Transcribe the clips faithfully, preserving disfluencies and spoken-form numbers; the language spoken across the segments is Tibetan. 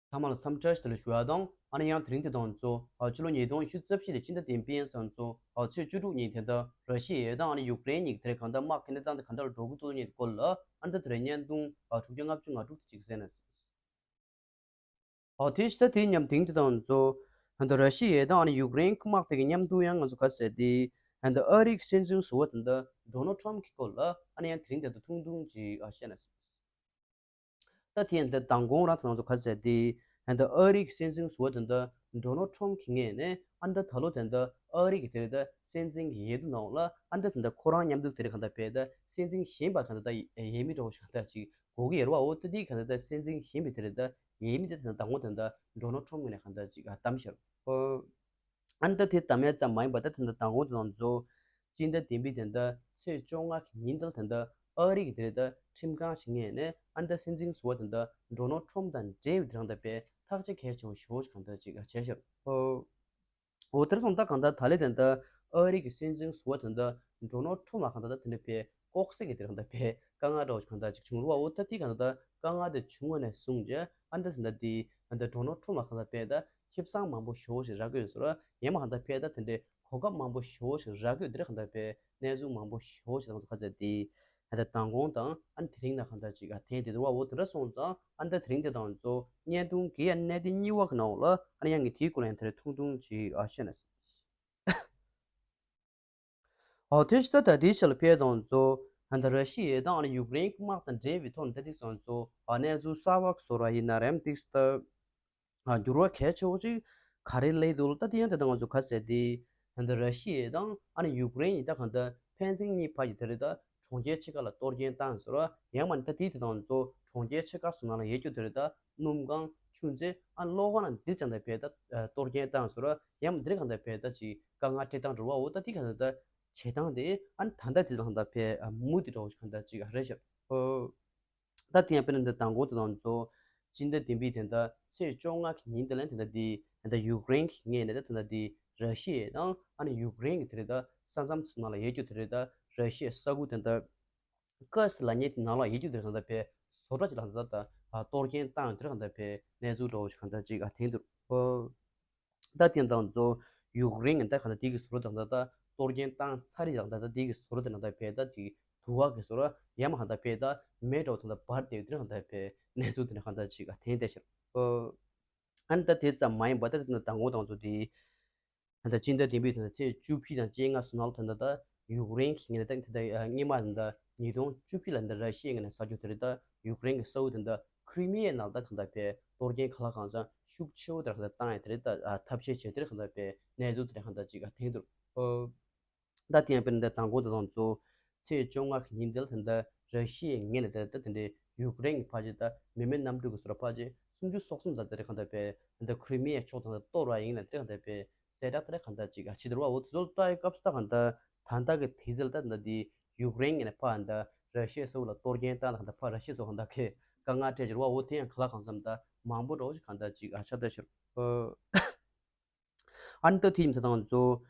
ཚང་མ་ལ་འཚམས་འདྲི་བཀྲ་ཤིས་བདེ་ལེགས་ཞུ་བ་དང་། ཨ་ནི་ཡང་དེ་རིང་འདི་དང་གཙོ་ཨ་ཕྱི་ལོ་ཉིས་སྟོང་ཉི་ཤུ་རྩ་བཞི་ལོའི་སྤྱི་ཟླ་བདུན་པའི་ཚང་གཙོ་ཨ་ཚེས་བཅུ་དྲུག་ཉིན་དེ་འདྲ་ར་ཤི་ཡ་དང་ཨ་ནི་ཡུཀ་རེན་གཉིས་ཀྱི་དེ་རིང་གང་ལྟར་དམག་གི་གནས་སྟངས་དེ་གང་འདྲ་ལ་འགྲོ་གི་འདུག་ཉིད་སྐོར་ལ་ཨ་ནི་ད་དེ་རིང་བརྙན་ཐུང་ཨ་དྲུག་བརྒྱ་ལྔ་བཅུ་ང་དྲུག་དེ་གཅིག་གསན་ན། ཨོ་དེ་ཕྱི་ད་དེ་མཉམ་དེང་དེ་དང་གཙོ་ཨ་ད་ར་ཤི་ཡ་དང་ཨ་ནི་ཡུཀ་རེན་དམག་དེ་གི་མཉམ་དུ་ཡང་ང་ཚོ་ག་ཟེར་དེ་ཨ་ད་ཨ་རི་གི་སྲིད་འཛིན་ཟུར་པ་དེ་འདྲ་ཌོ་ནལ་ཊམ་གི་སྐོར་ལ་ཨ་ནི་ཡང་དེ་རིང་དེ་ད་ཐུང་ཐུང་ཅིག་ཨ་བཤད་ན། ད་དེ་ཡང་འདི་མདང་དགོང་རང་ཚོ་ང་ཚོ་ག་ཟེར་དེ་ཨ་ད་ཨ་རི་གི་སྲིད་འཛིན་ཟུར་པ་དེ་འདྲ་ཌོ་ནལ་ཊམ་གི་ངོས་ནས་ཨ་ད་ད་ལོ་དེ་འདྲ་ཨ་རི་གི་དེ་རེད་ད་སྲིད་འཛིན་གི་འོས་བསྡུ་ནང་ལ་ཨ་ད་དེ་འདྲ་ཁོ་རང་མཉམ་དུ་དེ་རེད་གང་ལྟར་བས་ད་སྲིད་འཛིན་གཞན་པ་གང་ལྟར་ད་འོས་མི་འདྲ་བོ་ཞིག་གང་ལྟར་ཅིག་དགོས་ཀྱི་ཡོད་རེད་བ། འོ་ད་དེ་གང་ལྟར་ད་སྲིད་འཛིན་གཞན་པའི་དེ་རེད་ད་འོས་མི་དེ་དེ་འདྲ་མདང་དགོང་དེ་འདྲ་ཌོ་ནལ་ཊམ་ངོས་ནས་གང་ལྟར་ཅིག་ཨ་བདམས་ཤག་ཨ་ད་དེ་ལྟ་མེད་ཙམ་མ་ཡིན་པ་ད་དེ་འདྲ་མདང་དགོང་དེ་ནང་ཚོ་སྤྱི་ཟླ་བདུན་པའི་དེ་འདྲ་ཚེས་བཅོ་ལྔ་གི་ཉིན་དེ་ལ་དེ་འདྲ་ཨ་རི་གི་དེ་རེད་ད་ཁྲིམས་ཁང་ཞིག་ངོས་ནས་ཨ་ད་སྲིད་འཛིན་ཟུར་པ་དེ་འདྲ་ཌོ་ནལ་ཊམ་དང་འབྲེལ་བའི་དེ་རང་ད་པའི་ཐག་གཅོད་གལ་ཆེན་པོ་ཞེ་པོ་ཞིག་གང་ལྟར་ཅིག་བྱས་ཤག་འོ་དེར་སོང་ད་གང་ལྟར་ད་ལས་དེ་འདྲ་ཨ་རི་གི་སྲིད་འཛིན་ཟུར་པ་དེ་འདྲ་ཌོ་ནལ་ཊམ་ལ་གང་ལྟར་ད་དེ་འདྲ་པའི་ལྐོག་ཟ་གི་དེ་རང་ད་པའི་དཀའ་ངལ་འདྲ་བོ་ཞིག་གང་ལྟར་ཅིག་བྱུང་རེད་བ། འོ་ད་དེ་གང་ལྟར་དཀའ་ངལ་དེ་བྱུང་བ་ནས་བཟུང་རྗེས་ཨ་ད་དེ་འདྲ་དེ་ཨ་ད་ཌོ་ནལ་ཊམ་ལ་གང་ལྟར་པའི་ད་ཁེ་བཟང་མང་པོ་ཞེ་པོ་ཞིག་རག་གི་ཡོད་ཟེར་བ། ཡང་མ་གང་ལྟར་ཕལ་ད་དེ་འདྲའི་གོ་སྐབས་མང་པོ་ཞེ་པོ་ཞིག་རག་གི་ཡོད་དེ་རེད་གང་ལྟར་ཕལ་གནས་ཚུལ་མང་པོ་ཞེ་པོ་ཞིག་དང་ཚོ་ཁ་ཚ་དེ་ཨ་ད་མདང་དགོང་དང་ཨ་ནི་དེ་རིང་ན་གང་ལྟར་ཅིག་ཨ་ཐེངས་དེ་དུ་བ་འོ་དེ་འདྲ་སོང་ཙང་ཨ་ད་དེ་རིང་དེ་དང་ཚོ་བརྙན་ཐུང་གི་ཨ་གནད་དོན་གཉིས་པ་གི་ནང་ལ་ཨ་ནི་ཡང་གི་དེའི་སྐོར་ལ་ཡང་དེ་རིང་ཐུང་ཐུང་ཅིག་ཨ་བཤད་ན། ཨོ་དེ་ཕྱི་ད་ད་དེའི་ཆ་ལ་ཕལ་དང་ཚོ་ཨ་ད་ར་ཤི་ཡ་དང་ཨ་ནི་ཡུཀ་རེན་དམག་དང་འབྲེལ་བའི་ཐོག་ནས་ད་ཏིག་སང་ཚོ་ཨ་གནས་ཚུལ་གསར་བ་བཟོ་ར་ཡིན་ན་རེམ་ཏིག་ད་ཨ་འགྱུར་བ་གལ་ཆེ་བོ་ཅིག་ག་རེ་སླེབས་འདུག་ལ། ད་དེ་ཡང་དེ་ད་ང་ཚོ་ག་ཟེར་དེ་ཨ་ད་ར་ཤི་ཡ་དང་ཨ་ནི་ཡུཀ་རེན་ཡིན་ད་གང་ད་ཕན་ཚུན་གཉིས་བར་གྱི་དེ་རེད་ད་གྲོང་ཁྱེར་ཆེ་ཁག་ལ་གཏོར་སྐྱོན་བཏང་ཟེར་བ། ཡང་མ་ནི་ད་དེའི་དེ་དང་ཚོ་གྲོང་ཁྱེར་ཆེ་ཁག་སོ་ནང་ལ་ཡོད་རྒྱུ་དེ་རེད་ད་སྣུམ་ཁང་ཆུ་མཛོད་ཨ་གློག་ཁང་ལ་འདིར་ཀྱང་ད་ཕལ་ད་གཏོར་སྐྱོན་བཏང་ཟེར་བ། ཡང་མ་འདིར་གང་ད་ཕལ་ད་ཅིག་དཀའ་ངལ་འཕྲད་སྟངས་འགྲོ་བ། འོ་ད་དེ་གང་ད་ད་བྱེད་སྟངས་དེ་ཨ་ནི་ད་ལྟ་ཅིག་ལ་གང་ད་ཕལ་མུ་མཐུད་འགྲོ་བ་གང་ད་ཅིག་རེད་ཤག་ཨོ། ད་དེ་ཡང་དཔེར་ན་འདི་མདང་དགོང་དེ་དང་ཚོ་སྤྱི་ཟླ་བདུན་པའི་དེ་འདྲ་ཚེས་བཅོ་ལྔ་གི་ཉིན་དེ་ལ་དེ་འདྲ་དེ་དེ་འདྲ་ཡུཀ་རེན་གྱི་ངོས་ནས་ད་དེ་འདྲ་དེ་ར་ཤི་ཡ་དང་ཨ་ནི་ཡུཀ་རེན་གྱི་དེ་རེད་ད་ས་མཚམས་སུ་ནང་ལ་ཡོད་རྒྱུ་དེ་རེད་ད་ར་ཤི་ཡའི་ས་ཁུལ་དེ་འདྲ་ཀ་སི་ལབ་མཁན་དེ་ནང་ལ་ཡོད་རྒྱུ་དེ་རེད་ད་པའི་བཟོ་གྲྭ་ཅིག་ལ་ད་ད་གཏོར་སྐྱོན་བཏང་ཡོད་དེ་རེད་ད་པའི་གནས་ཚུལ་འདྲ་བོ་ཞིག་གང་འདྲ་ཅིག་ཨ་ཐེངས་འདུག་ཨོ། ད་དེ་དང་ཚོ་ཡུཀ་རེན་གྱི་ད་ག་ད་དེ་གི་བཟོ་གྲྭ་དང་ད་ད་གཏོར་སྐྱོན་བཏང་ཚར་རེད་ད་ད་དེ་གི་བཟོ་གྲྭ་དེ་ནང་ད་བས་ད་དེ་དུ་བ་གི་བཟོ་གྲྭ་ཡ་མ་གང་ད་བས་ད་མེ་འདྲ་བོ་དང་ད་འབར་བསྡད་ཡོད་དེ་གང་ད་བས་གནས་ཚུལ་དེ་ནས་གང་ད་ཅིག་ཨ་ཐེངས་བསྡད་ཤག་ཨོ། ཨ་ནི་ད་དེ་ཙམ་མ་ཡིན་པ་ད་དེ་ན་མདང་དགོང་དང་ཚོ་དེ་ད་སྤྱི་ཟླ་བདུན་པའི་དེ་ན་ཚེས་བཅུ་བཞི་དང་བཅོ་ལྔ་སོ་ནང་ལ་ད་ད་ད་ཡུཀ་རེན་གྱི་ངོས་ནས་ད་ད་སྔོན་མ་ད་ཉིས་སྟོང་བཅུ་བཞི་ལ་ད་ར་ཤི་ཡའི་ངོས་ནས་ས་ཆ་དེ་རེད་ད་ཡུཀ་རེན་གྱི་ས་ཁུལ་དེ་ད་ཁི་རི་མི་ཡའི་ནང་ད་གང་ད་བས་གཏོར་སྐྱོན་ག་ལ་གང་འཚམ་ཤུགས་ཆེ་བོ་དེ་གང་ད་བཏང་ཡ་དེ་རེད་ད་ཐབས་ཤེས་བྱས་དེ་གང་ད་བས་གནས་ཚུལ་དེ་གང་ད་ཅིག་ཨ་ཐེངས་འདུག་ཨོ། ད་དེ་ཡང་དཔེར་ན་ད་མདང་དགོང་དེ་དང་ཚོ་ཚེས་བཅོ་ལྔ་གི་ཉིན་དེ་ལ་ད་ད་ར་ཤི་ཡའི་ངོས་ནས་ད་ད་དེ་འདྲའི་ཡུཀ་རེན་གྱི་ཕ་ཆེ་ད་མི་མེད་གནམ་གྲུ་གི་བཟོ་གྲྭ་ཕ་ཆེ་སུམ་ཅུ་སོ་གསུམ་ད་དེ་རེད་གང་ད་བས་ད་ཁི་རི་མི་ཡའི་ཕྱོགས་དང་ད་གཏོར་བ་ཡིན་ན་དེ་གང་ད་བས་གསལ་བསྒྲགས་དེ་རེད་གང་ད་ཅིག་ཨ་ཕྱི་དར་བ་འོ་དེ་ཚོ་ལ་ལྟ་ཡི་སྐབས་སུ་ད་གང་ད་ད་ལྟ་གི་དུས་ཚོད་ལ་ད་ད་དེ་ཡུཀ་རེན་གྱི་ནས་ཕ་ད་ར་ཤི་ཡའི་ས་ཁུལ་ལ་གཏོར་སྐྱོན་བཏང་ད་གང་ད་ཕ་ར་ཤི་ཡ་ཚོ་གང་ད་ཁེ་དཀའ་ངལ་འཕྲད་ཀྱི་རེད་བ། འོ་དེ་ཡང་ག་ལ་གང་འཚམ་ད་མང་པོ་འགྲོ་ཞིག་གང་ད་ཅིག་ཨ་ཆགས་བསྡད་ཤག་ཨོ། ཨ་ནི་ད་དེ་ཡིན་ཙང་ད་ང་ཚོ་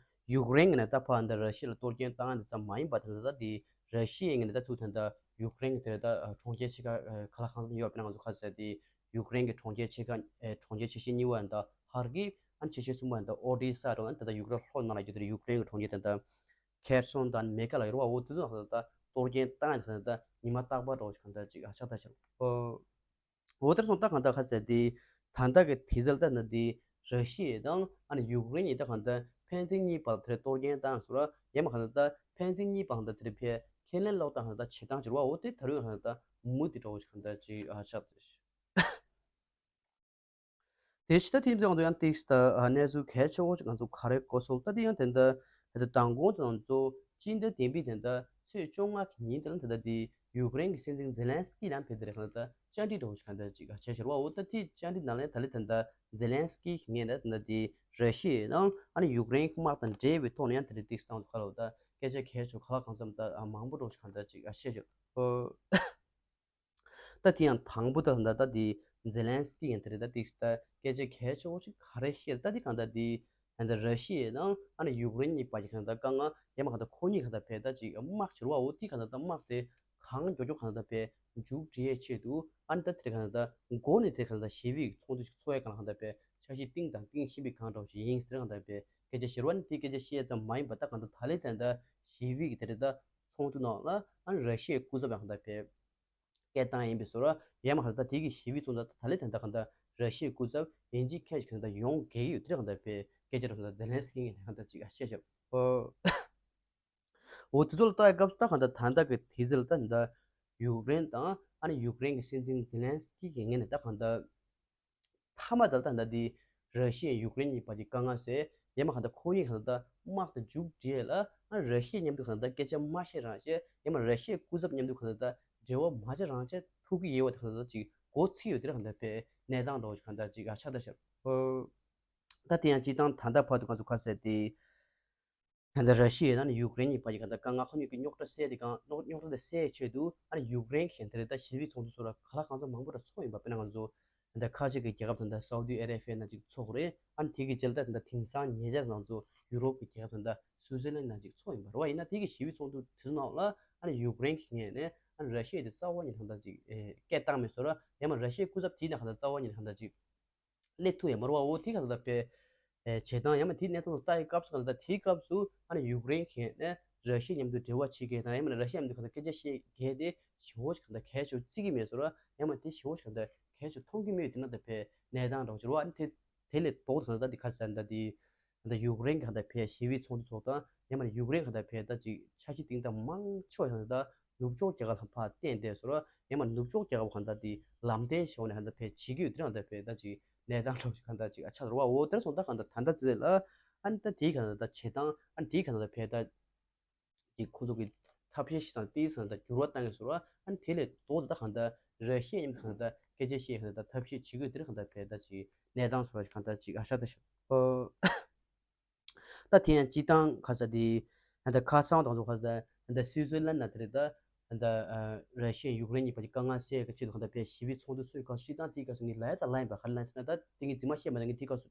ཡུཀ་རེན་གྱི་ནས་ད་ཕར་འདི་ར་ཤི་ཡ་ལ་གཏོར་སྐྱོན་བཏང་ཡ་འདི་ཙམ་མ་ཡིན་པ་ད་ད་ད་དེ་ར་ཤི་ཡའི་ངོས་ནས་ད་ཚུར་ད་ད་ཡུཀ་རེན་གྱི་དེ་ད་གྲོང་ཁྱེར་ཆེ་ཁག་ག་ལ་གང་འཚམ་ཡོད་པ་ན་ང་ཚོ་ག་ཟེར་དེ་ཡུཀ་རེན་གྱི་གྲོང་ཁྱེར་ཆེ་ཁག་གྲོང་ཁྱེར་ཆེ་ཤོས་གཉིས་པ་ད་ཧར་ཀིབ། ཨ་ནི་ཆེ་ཤོས་གསུམ་པ་ད་ཨོ་ཌི་ས་རེད། ཨ་ནི་ད་ད་ཡུཀ་རེན་ལྷོ་ནང་ལ་ཡོད་དེ་ཡུཀ་རེན་གྱི་གྲོང་ཁྱེར་ད་ད་ཁེར་སོན་དང་མེ་ཀ་ལ་ཡོད་རེད་བ། འོ་དེ་ཚོ་ད་ད་གཏོར་སྐྱོན་བཏང་ཡ་ད་ད་ཉི་མ་རྟག་པར་འགྲོ་ཞིག་གང་ད་ཅིག་ཨ་ཆགས་ད་ཆགས། འོ་དེར་སོང་ད་གང་ལྟར་ག་ཟེར་དེ་ད་ལྟ་གི་དུས་ཚོད་ལ་ད་ན་དེ་ར་ཤི་ཡ་དང་ཨ་ནི་ཡུཀ་རེན་གཉིས་ད་གང་ལྟར་ཕན་ཚུན་གཉིས་བར་དེར་གཏོར་སྐྱོན་བཏང་ཟེར་བ་ཡང་མ་གང་ལྟར་ད་ཕན་ཚུན་གཉིས་བར་གང་ལྟར་དེར་ཕན་ཁས་ལེན་ལོག་བཏང་གང་ལྟར་བྱེད་སྟངས་བྱེད་བ་འོ་དེ་ད་རུང་གང་ལྟར་མུ་དེ་འདྲ་བོ་ཞིག་གང་ལྟར་ཅིག་ཨ་ཆགས་ཚེ། དེ་ཕྱི་ད་ཐིམ་ཚང་དུ་ཡང་ཏིག་སི་ད་གནས་ཚུལ་གལ་ཆེ་བོ་ཞིག་ང་ཚོ་ག་རེ་གོ་སོང་ད་དེ་ཡང་དེ་འདྲ་ད་ལྟ་མདང་དགོང་དེ་ང་ཚོ་སྤྱི་ཟླ་བདུན་པའི་དེ་འདྲ་ཚེས་བཅོ་ལྔ་གི་ཉིན་དེ་ལ་དེ་འདྲ་དེ་ཡུཀ་རེན་གྱི་སྲིད་འཛིན་ཛེ་ལན་སི་ཀི་ལ་དེ་འདྲ་གང་ལྟར་བཅར་འདྲི་འདྲ་བོ་ཞིག་གང་ལྟར་ཅིག་བྱས་ཤར་བ། འོ་ད་དེ་བཅར་འདྲི་ནང་ལ་ད་ལྟ་དེ་འདྲ་ཛེ་ལན་སི་ཀི་གི་ངོས་ནས་དེ་འདྲ་དེ་ར་ཤི་ཡ་དང་ཨ་ནི་ཡུཀ་རེན་གྱི་དམག་དང་འབྲེལ་བའི་ཐོག་ནས་ཡང་དེ་འདྲ་ཏིག་སི་ཏང་ཚོ་ག་ལ་འོ་ད་སྐད་ཆ་གལ་ཆེ་ག་ལ་གང་འཚམ་ད་མང་པོ་འདྲ་བོ་ཞིག་གང་ལྟར་ཅིག་བཤད་ཤར། ཨོ། ད་དེ་ཡང་དང་པོ་ད་ད་ད་དེ་ཛེ་ལན་སི་ཀི་ཡང་དེ་རེད། ད་དེ་ད་སྐད་ཆ་གལ་ཆེ་བོ་ཞིག་ག་རེ་བཤད་ད་དེ་གང་ད་དེ་ད་ར་ཤི་ཡ་དང་ཨ་ནི་ཡུཀ་རེན་གཉིས་བར་གྱི་གང་ད་དཀའ་ངལ་ཡང་མ་གང་ད་ཁོ་གཉིས་གང་ད་བས་ད་ཅིག་དམག་བྱེད་རོགས་འོ་དེ་གང་ད་ད་དམག་དེ་ གང་མགྱོགས་མགྱོགས་གང་ལྟར་དཔེ་མཇུག་སྒྲིལ་ཡས་ཆེད་དུ་ཨ་ནི་ད་དེ་གང་ལྟར་མགོ་ནས་དེ་གང་ལྟར་ཞི་བའི་ཚོགས་འདུ་ཞིག་ཚོགས་ཡས་གང་ལ་གང་ལྟར་དཔེ་འཆར་གཞི་བཏིང་དང་བཏིང་བཞིན་པའི་གང་འདྲ་བོ་ཞིག་ཡིན་ཟེར་གང་ལྟར་དཔེ་སྐད་ཆ་བཤད་རོགས། ཨ་ནི་དེ་སྐད་ཆ་བཤད་ཙམ་མ་ཡིན་པ་ད་གང་ལྟར་ད་ལན་དེ་ལྟར་ཞི་བའི་གི་དེ་རེད་ད་ཚོགས་འདུ་ནང་ལ་ཨ་ནི་ར་ཤི་ཡའི་སྐུ་ཚབ་ཡང་གང་ལྟར་དཔེ་སྐད་བཏང་ཡིན་པའི་བཟོ་འདྲ་ཡང་མ་གང་ལྟར་དེ་གི་ཞི་བའི་ཚོགས་འདུ་ད་ལན་དེ་ལྟར་གང་ལྟར་ར་ཤི་ཡའི་སྐུ་ཚབ་ཡིན་གཅིག་མཁན་ཞིག་གང་ལྟར་ཡོང་གི་ཡོད། དེ་གང་ལྟར་དཔེ་སྐད་ཆ་རོགས་གང་ལྟར་ཛེ་ལན་སི་ཀི་ངས་གང་ལྟར་ཅིག་བཤད་ཤག་འོ་དེ་ཚོ་ལ་ལྟ་ཡ་སྐབས་སུ་ད་གང་ལྟར་ད་ལྟ་གི་དུས་ཚོད་ལ་ད་ད་ཡུཀ་རེན་དང་ཨ་ནི་ཡུཀ་རེན་གི་སྲིད་འཛིན་ཛེ་ལན་སི་ཀི་གི་ངོས་ནས་ད་གང་ལྟར་མཐའ་མ་ད་ལྟ་ད་འདི་ར་ཤི་ཡ་ཡུཀ་རེན་གཉིས་བར་གྱི་དཀའ་ངལ་སེལ་ཡང་མ་གང་ལྟར་ཁོ་གཉིས་གང་ལྟར་དམག་དེ་མཇུག་སྒྲིལ་ལ་ཨ་ར་ཤི་ཡ་མཉམ་དུ་གང་ལྟར་སྐད་ཆ་མ་བཤད་རང་བྱས་ཡང་མ་ར་ཤི་ཡའི་སྐུ་ཚབ་མཉམ་དུ་གང་ལྟར་འབྲེལ་བ་མ་བྱས་རང་བྱས་ཐུག་གི་ཡོད་པ་དེ་གང་ལྟར་ཅིག་འགོ་ཚུགས་ཡོད་དེ་གང་ལྟར་དཔེ་གནས་སྟངས་འདྲ་བོ་ཞིག་གང་ལྟར་ཅིག་ཨ་ཆགས་ད་ཤག་ད་དེ་ཡང་སྤྱིར་བཏང་ད་ལྟ་བར་དུ་ང་ཚོ་ཁ་གསལ་ཏེ། ད་ལྟ་ར་ཤི་ཡ་དང་ཡུཀ་རེན་གཉིས་བར་གྱི་གང་ལྟར་དཀའ་ངལ་ཁོ་གཉིས་ཀྱི་རྙོག་དྲ་སེལ་ཏེ་གང་རྙོག་རྙོག་དྲ་དེ་སེལ་ཆེད་དུ་ཨ་ནི་ཡུཀ་རེན་གྱིས་དེ་རེད་ད་ཞི་བའི་ཚོགས་འདུ་སོགས་ལ་ག་ལ་གང་འཚམ་མང་པོ་ར་ཚོགས་ཡིན་པ། དཔེར་ན་ང་ཚོ་ད་ལྟ་ཁ་ཆེ་གི་རྒྱལ་ཁབ་དང་ད་སའུ་ཏི་ཨ་རེ་བྷི་ཡ་ན་ཅིག་ཚོགས་རེད། ཨ་ནི་དེ་གི་རྗེས་ལ་ད་ད་དེང་སང་ཉེ་ཆར་ང་ཚོ་ཡུ་རོབ་ཀྱི་རྒྱལ་ཁབ་དང་ད་སུའུ་ཙི་ལན་ན་ཅིག་ཚོགས་ཡིན་པ་རེད་བ། ཡིན་ན་དེ་གི་ཞི་བའི་ཚོགས་འདུ་དེ་ཚོ་ནང་ལ་ཨ་ནི་ཡུཀ་རེན་གྱི་ངོས་ནས་ཨ་ནི་ར་ཤི་ཡ་དེ་རྩ་བ་ཉིད་ནས་གང་ལྟར་ཅིག་སྐད་བཏང་མེད་བཟོ་འདྲ་ཡང་མ་ར་ཤི་ཡའི་སྐུ་ཚབ་དེའི་ནང་གང་ལྟར་རྩ་བ་ཉིད་ནས་གང་ལྟར་ཅིག་སླེབས་ཐུབ་ཡ་མ་རེད་བ། འོ་དེ་ག་ལ་དཔེ་བྱེད་སྟངས་ཡང་མ་དེའི་གནས་སྟངས་ལ་ལྟ་ཡི་སྐབས་སུ་ག་ལ་ད་དེའི་སྐབས་སུ་ཨ་ནི་ཡུཀ་རེན་གྱི་ནས་ར་ཤི་ཡ་མཉམ་དུ་འབྲེལ་བ་བྱེད་མཁན་དང་ཡང་མིན་ན་ར་ཤི་ཡ་མཉམ་དུ་ག་ལ་སྐད་ཆ་བཤད་མཁན་དེ་ཞེ་པོ་ཞིག་ག་ལ་གལ་ཆེ་བརྩི་གི་མེད་ཟེར་བ་ཡང་མ་དེ་ཞེ་པོ་ཞིག་ག་ལ་གལ་ཆེ་མཐོང་གི་མེད། དེ་ན་ད་དཔེ་གནས་སྟངས་འདྲ་བོ་ཅིག་རེད་བ། ཨ་ནི་དེ་དེ་ལས་ལྡོག་ད་ག་ལ་ད་དེ་ག་ས་ད་དེ་ད་ཡུཀ་རེན་གྱི་ག་ལ་ད་དཔེ་ཞི་བའི་ཚོགས་འདུ་ཚོགས་སྟངས་ཡང་མིན་ན་ཡུཀ་རེན་ག་ལ་ད་དཔེ་ད་ཅིག་འཆར་གཞི་བཏིང་སྟངས་མང་ཆེ་བ་ཡང་ད། ནུབ་ཕྱོགས་རྒྱལ་ཁབ་ལ་ཕར་བརྟེན་ཏེ་སོ་ར་ཡང་མ་ནུབ་ཕྱོགས་རྒྱལ་ཁབ་གང་ལྟར་དེ་ལམ་སྟོན་ཞིག་ནས་གང་ལྟར་ཕེ་བྱེད་ཀྱི་ཡོད། དེ་རང་ལྟར་ཕེ་ད་ཅིག་གནས་སྟངས་འདྲ་བོ་ཞིག་གང་ལྟར་ཅིག་ཨ་ཆགས་རེད་བ། འོ་དེར་སོང་ད་གང་ལྟར་ད་ལྟ་ཚེ་ལ་ཨ་ནི་ད་དེའི་གང་ལྟར་ད་བྱེད་སྟངས་ཨ་ནི་དེའི་གང་ལྟར་ཕེ་ད་ཅིག་ཁོང་ཚོ་གི་ཐབས་ཤེས་ཤིག་དང་དེའི་སོང་ད་འགྱུར་བ་བཏང་གི་སོ་ར་ཨ་ནི་དེ་ལས་ལྡོག་ད་གང་ལྟར་ར་ཤི་ཡ་མཉམ་གང་ལྟར་སྐད་ཆ་བཤད་གང་ལྟར་ཐབས་ཤེས་བྱེད་ཀྱི་ཡོད། དེར་གང་ལྟར་ཕེ་ད་ཅིག་གནས་སྟངས་སོ་ར་ཞིག་གང་ལྟར་ཅིག་ཨ་ཆགས་ད་ཤག་ད་དེ་ཡང་སྤྱིར་བཏང་ཁ་ས་དེ་ད་ཁ་སང་དང་ཚོ་ཁ་ས་ད་སུའུ་ཙི་ལན་ན་དེ་རེད། ད་ད་ར་ཤི་ཡ་ཡུཀ་རེན་གཉིས་བར་གྱི་དཀའ་ངལ་སེལ་གྱི་ཆེད་དུ་གང་ལྟར་ཕེ་ཞི་བའི་ཚོགས་འདུ་ཚོགས་སྐབས་སུ་སྤྱིར་བཏང་དེའི་སྐབས་སུ་ངས་ལབ་ཡ་ད་ལབ་ཡིན་པ། ག་རེ་ལབ་ཟེར་ན་ད་དེ་ངས་རྫུན་མ་བཤད་མ་ད་ངས་དེའི་སྐབས་སུ་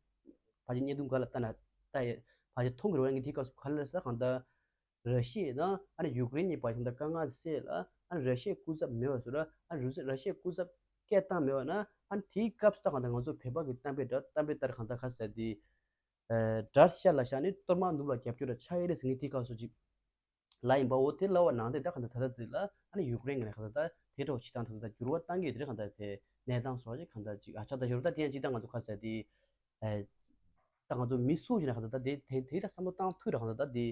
ཕལ་ཆེར་བརྙན་ཐུང་འགའ་ལ་ལྟ་ན་ལྟ་ཡ་ཕལ་ཆེར་མཐོང་གི་རེད་བ། ངས་དེའི་སྐབས་སུ་ག་རེ་ལབ་ཟེར་ན་གང་ལྟར་ར་ཤི་ཡ་དང་ཨ་ནི་ཡུཀ་རེན་གཉིས་བར་གྱི་ད་དཀའ་ངལ་སེལ་ལ་ཨ་ནི་ར་ཤི་ཡའི་སྐུ་ཚབ་མེད་པ་བཟོ་ར་ཨ་ནི་ར་ཤི་ཡའི་སྐུ་ཚབ་སྐད་བཏང་མེད་པ་ན་ཨ་ནི་དེའི་སྐབས་སུ་ད་གང་ལྟར་ང་ཚོ་བོད་པ་གི་གཏམ་དཔེ་འདྲ་གཏམ་དཔེ་ལྟར་གང་ལྟར་ག་ཟེར་དེ། དགྲ་ཤ་ལ་བཞག་ནས་གཏོར་མ་ནུབ་ལ་རྒྱབ་སྐྱོར་ལ་ཆགས་ཡོད་རེད་ཟེར་ངས་དེའི་སྐབས་སུ་ཅིག་ལབ་ཡིན་པ། འོ་དེ་ལབ་པ་ནང་དེ་ད་གང་ལྟར་ད་ལྟ་ཚེ་ལ་ཨ་ནི་ཡུཀ་རེན་གྱི་ནས་གང་ལྟར་ད་དེ་འདྲ་བོ་བྱེད་སྟངས་ད་ལྟ་འགྱུར་བ་བཏང་གི་ཡོད། དེ་རེད་གང་ལྟར་དེ་གནས་སྟངས་སོགས་ཅིག་གང་ལྟར་ཅིག་ཨ་ཆགས་ད་ཡོད་རེད། ད་དེ་ཡང་སྤྱིར་བཏང་ང་ཚོ་ཁ་ཟེར་དེ་ད་ང་ཚོ་མི་སུ་ཞིག་ནས་གང་ལྟར་ད་དེ་དེ་དེ་ད་བསམ་བློ་བཏང་ཐུབ་རེད། གང་ལྟར་ད་དེ་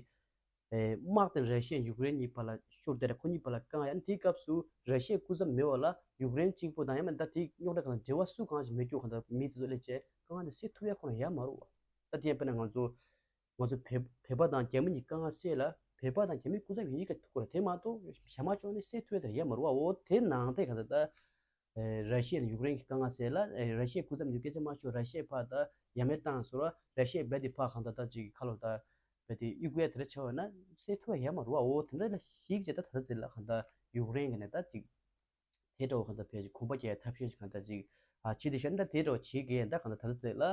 དམག་དེ་ར་ཤི་ཡ་ཡུཀ་རེན་གཉིས་བར་ལ་ཤོར་དེ་རེད། ཁོ་གཉིས་བར་ལ་དཀའ་ངལ་ཡོད་ན་དེའི་སྐབས་སུ་ར་ཤི་ཡའི་སྐུ་ཚབ་མེད་པ་ལ་ཡུཀ་རེན་གཅིག་པོ་དང་ཡང་མིན་ད་དེའི་རྙོག་དྲ་གང་ལ་འབྲེལ་བ་སུ་གང་ཞིག་མེད་རྒྱུ་གང་ལྟར་མི་དེ་ཚོ་སླེབས་བྱས་དཀའ་ངལ་དེ་སེལ་ཐུབ་ཡ་ཁོ་རང་ཡ་མ་རུང་བ། ད་དེ་ཡང་དཔེར་ན་ང་ཚོ་ང་ཚོ་བོད་བོད་པ་དང་རྒྱ་མི་གཉིས་དཀའ་ངལ་སེལ་ལ་བོད་པ་དང་རྒྱ་མིའི་སྐུ་ཚབ་ཡིན་ཡིན་ག་ཐུག་གོ་ར། དེ་མ་གཏོགས་གཞན་མ་ཅོག་ནས་སེལ་ཐུབ་ཡ་དེ་ཡ་མ་རུང་བ། འོ་དེ་ནང་དེ་ག་ད་ད་ར་ཤི་ཡ་དང་ཡུཀ་རེན་གྱི་དཀའ་ངལ་སེལ་ལ་ར་ཤི་ཡའི་སྐུ་ཚབ་འདུག་སྐད་ཆ་མ་ཤོད། ར་ཤི་ཡའི་ཕར་ད་ཡ་མེད་བཏང་ཟེར་བ། ར་ཤི་ཡའི་རྦད་དེ་ཕར་གང་ད་ད་ཅིག་ཁ་ལོ་ད་རྦད་དེ་གཡུག་ཡ་དེ་འདྲ་ཆགས་པ་ན་སེལ་ཐུབ་ཡ་ཡ་མ་རུང་བ། འོ་དེ་འདྲ་ལ་གཞིགས་བྱས་ད་ད་ད་ཚེ་ལ་གང་ད་ཡུཀ་རེན་གྱི་ནས་ད་ཅིག་དེ་འདྲ་བོ་གང་ལྟར་ཕལ་ཆེར་གོམ་པ་རྒྱག་ཡ་ཐབས་ཤེས་ཤིག་གང་ལྟར་ཅིག་ཨ་བྱེད་དེ་ཤར་ན་ད་དེ་འདྲ་བོ་བྱེད་དགོས་ཡ་ད་གང་ལྟར་ད་ལྟ་དེ་ལ་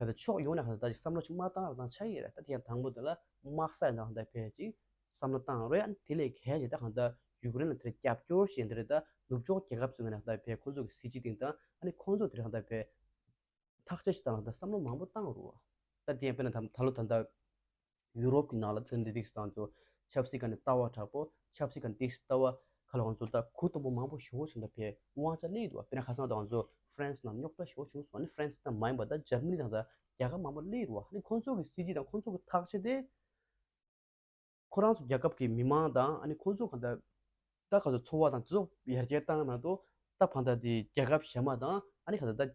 གང་ལྟར་ཕྱོགས་ཡོངས་ནས་གང་ལྟར་ད་ཅིག་བསམ་བློ་ཅིག་མ་བཏང་རོགས་གནང་ཆགས་ཀྱི་ཡོད་རེད། ད་དེ་ཡང་དང་པོ་དེ་ལ་དམག་ས་ཡིན་ན་གང་ལྟར་ཕལ་ཆེར་ཅིག་བསམ་བློ་བཏང་རོགས་ཡ། དེ་ལས་གལ་ཆེ་ད་གང་ལྟར་ཡུཀ་རེན་ལ་དེར་རྒྱབ་སྐྱོར་བྱེད་འདི་རེད། ད་ནུབ་ཕྱོགས་རྒྱལ་ཁབ་ཚོ་ངོས་ནས་གང་ལྟར་ཕལ་ཁོང་ཚོ་གི་སྲིད་སྤྱི་སྟེང་དང་ཨ་ནི་ཁོང་ཚོ་དེ་རེད་གང་ལྟར་ཕལ་ཐག་གཅོད་བྱེད་སྟངས་ལ་ད་བསམ་བློ་མང་པོ་བཏང་རུང་བ། ད་དེ་ཡང་དཔེར་ན་ད་ད་ལོ་ད་ལྟ་ཡུ་རོབ་ཀྱི་ནང་ལ་ད་འདི་རིགས་སང་ཚོ་ཆབ་སྲིད་ཀ་ནས་ལྟ་བ་དྲག་པོ། ཆབ་སྲིད་ཀ་ནས་ཏིག་ལྟ་བ་ཁ་ལ་ང་ཚོ་ད་གུ་དང་པོ་མང་པོ་ཞུ་བ་བྱུང་། ད་ཕེ་དབང་ཆ་སླེབས་འདུག་བ། དཔེར་ན་ཁ་སང་ད་ང་ཚོ་ཧྥ་རན་སི་ནང་རྙོག་དྲ་ཞུ་བ་བྱུང་སོང་། ཨ་ནི་ཧྥ་རན་སི་ད་མ་ཡིན་པ་ད་འཇར་མ་ནི་དང་ད་རྒྱལ་ཁབ་མང་པོ་སླེབས་འདུག་བ། ཨ་ནི་ཁོང་ཚོ་གི་སྲིད་ཇུས་དང་ཁོང་ཚོ་གི་ཐག་གཅོད་དེ། ཁོ་རང་ཚོ་རྒྱལ་ཁབ་ཀྱི་མི་མང་དང་ཨ་ནི་ཁོང་ཚོ་གང་ལྟར་ད་ག་ཚོད་འཚོ་བ་དང་དེ་ཚོ་ཡར་རྒྱས་བཏང་མ་གཏོགས་ད་ཕ་མཐའ་དེ་རྒྱལ་ཁབ་གཞན་མ་དང་ཨ་ནི་གང་ལྟར་ད་